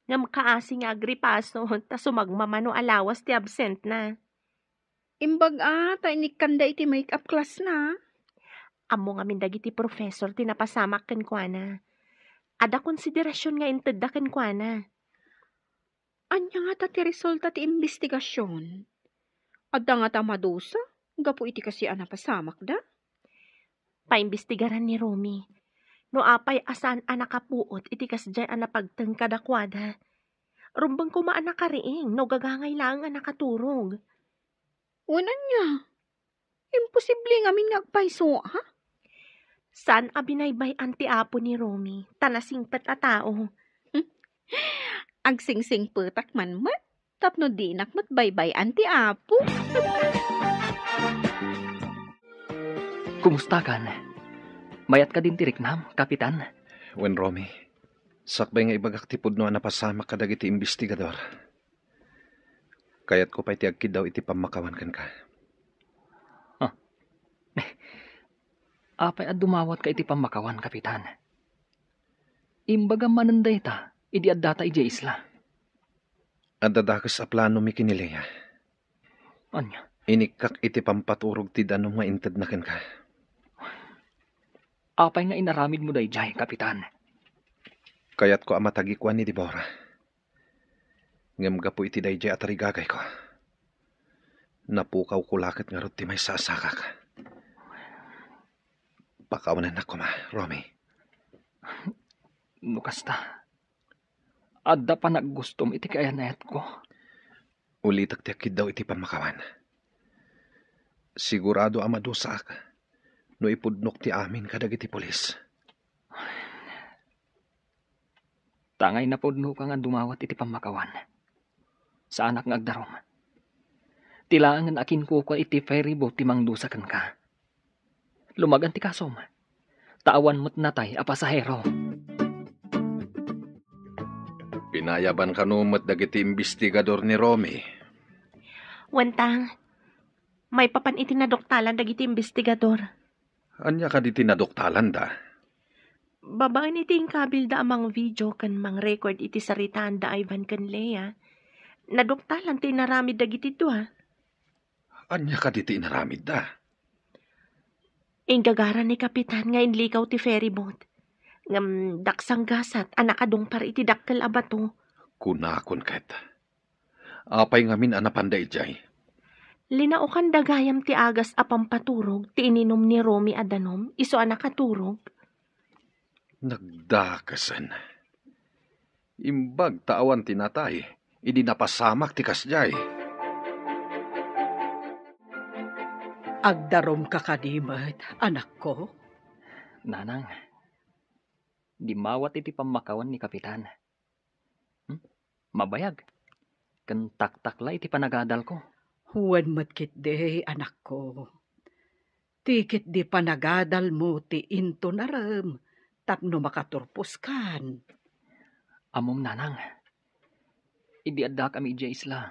ngem kaasi nga agripaso ta sumagmamano a lawas ti absentna. Imbag a, ta inikkanda iti make-up class na. Ammo ngamin dagiti professor ti napasamak kenkuana. Adda konsiderasion nga intedda kenkuana. Ania ngata ti resulta ti imbestigasion? Adda ngata madusa gapu iti kasi a napasamakda? Paimbestigaran ni Romy no apay a saan a nakapuot iti kasdiay a napagteng kadakuada. Rumbeng koma a nakariing no gagangay laeng a nakaturog. Wen ania? Imposible ngamin nga agpayso, ha? Saan a binaybay-an ti Apo ni Romy, ta nasingpet a tao. Agsingsingpetak man met, tapno dinak met baybay-an ti Apo. Kumustakan? Mayat kadin ti riknam, Kapitan? Wen, Romy, sakbay nga ibagak ti pudno a napasamak kadagiti imbestigador, kayatko pay ti agkiddaw iti pammakawan kenka. Ah. Apay a dumawatka iti pammakawan, Kapitan? Imbagam manen dayta idi addata idiay isla. Adda dakes a planomi ken ni Lea. Ania? Inikkak iti pampaturog ti danum nga intedna kenka. Apay nga inaramidmo daydiay, Kapitan? Kayatko a matagikuan ni Deborah. Ngem gapu iti daydiay a tarigagayko, napukawko la ket ngarud ti maysa a sakak. Pakawanennak koma, Romy. No kasta, adda panaggustom iti kaayan-ayatko. Ulitek ti agkiddaw iti pammakawan. Sigurado a madusaak no ipudnok ti amin kadagiti pulis. Ta angay napudnoka nga dumawat iti pammakawan, saanak nga agdarum. Ti laengen a kinkukua iti ferryboat ti mangdusa kenka. Lumagan ti kasom, ta awan met natay a pasahero. Pinayaban kano met dagiti imbestigador ni Romy? Wen ta, maipapan iti naduktalan dagiti imbestigador. Ania kadi ti naduktalanda? Babaen iti inkabilda a mangvideo ken mangrecord iti saritaanda a Ivan ken Lea, naduktalan ti inaramid dagiti dua. Ania kadi ti inaramidda? Inggagara ni Kapitan nga inlikaw ti ferryboat. Ngem daksanggasat a nakadungpar iti dakkel a bato. Kunakon ket, apay ngamin a napanda idiay? Linaokanda gayam ti agas a pampaturog ti ininum ni Romy a danum isu a nakaturog. Nagdakesen. Imbag ta awan ti natay idi napasamak ti kasdiay. Agdarumka kadi met, anakko? Nanang, dimmawat iti pammakawan ni Kapitan. Hmm? Mabayag. Ken taktakla iti panagadalko. Wen met ketdi, anakko. Ti ketdi panagadalmo ti intunarem tapno makaturposkan. Ammom, nanang, idi addakami idiay isla,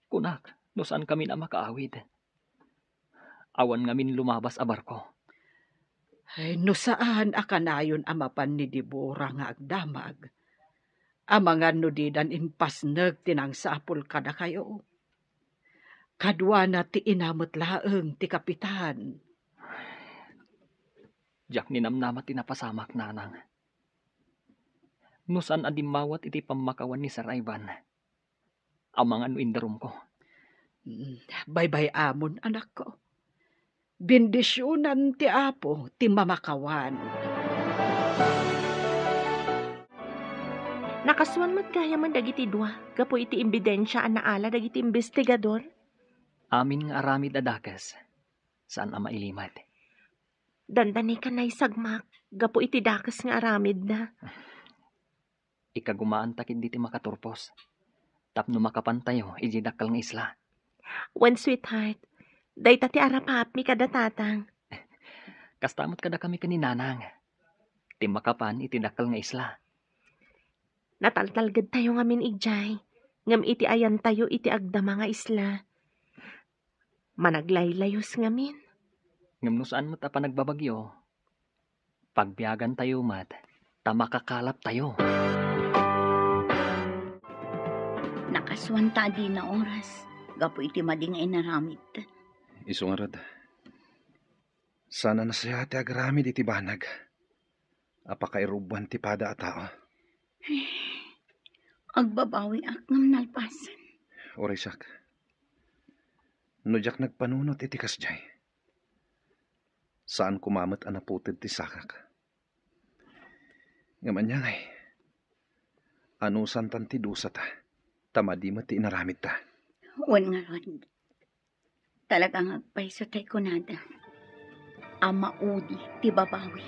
kunak no saan kami a makaawid. Awan ngamin lumabas a barko. Ay, no saan a kanayon a mapan ni Debora nga agdamag, amangan no didan impasneg ti nangsapul kadakayo. Kaduana ti ina met laeng ti kapitan. Diak ninamnama ti napasamak, nanang. No saan a dimmawat iti pammakawan ni Sir Ivan, amangan no indarumko. Mm, baybay-amon, anakko. Bendisionan ti Apo ti mamakawan. Nakasuan met gayamen dagiti dua gapu iti ebidensia a naala dagiti imbestigador. Amin nga aramid a dakes, saan a mailimed. Dandani ka naisagmak gapu iti dakes nga aramidda. Ikagumaanta ketdi ti makaturpos tapno makapantayo idiay dakkel nga isla. Wen, sweetheart, dayta ti arapaapmi kada tatang. Kasta met kadakami ken ni nanang ti makapan iti dakkel nga isla. Nataltalgedtayo ngamin idiay, ngem iti ayantayo iti agdama nga isla, managlaylayus ngamin. Ngem no saan met a panagbabagyo, pagbiagantayo met ta makakalaptayo. Nakasuan ta a dina oras gapu iti madi nga inaramid. Isu ngarud, saan a nasayaat ti agaramid iti banag a pakairubbuan ti pada a tao. Agbabawiak ngem nalpasen. Uray siak, no diak nagpanunot iti kasdiay, saan koma met a naputed ti sakak. Ngem ania ngay, anusantan ti dusata, ta madi met ti inaramidta. Wen ngarud, talaga nga agpayso tay kunada a maudi ti babawi.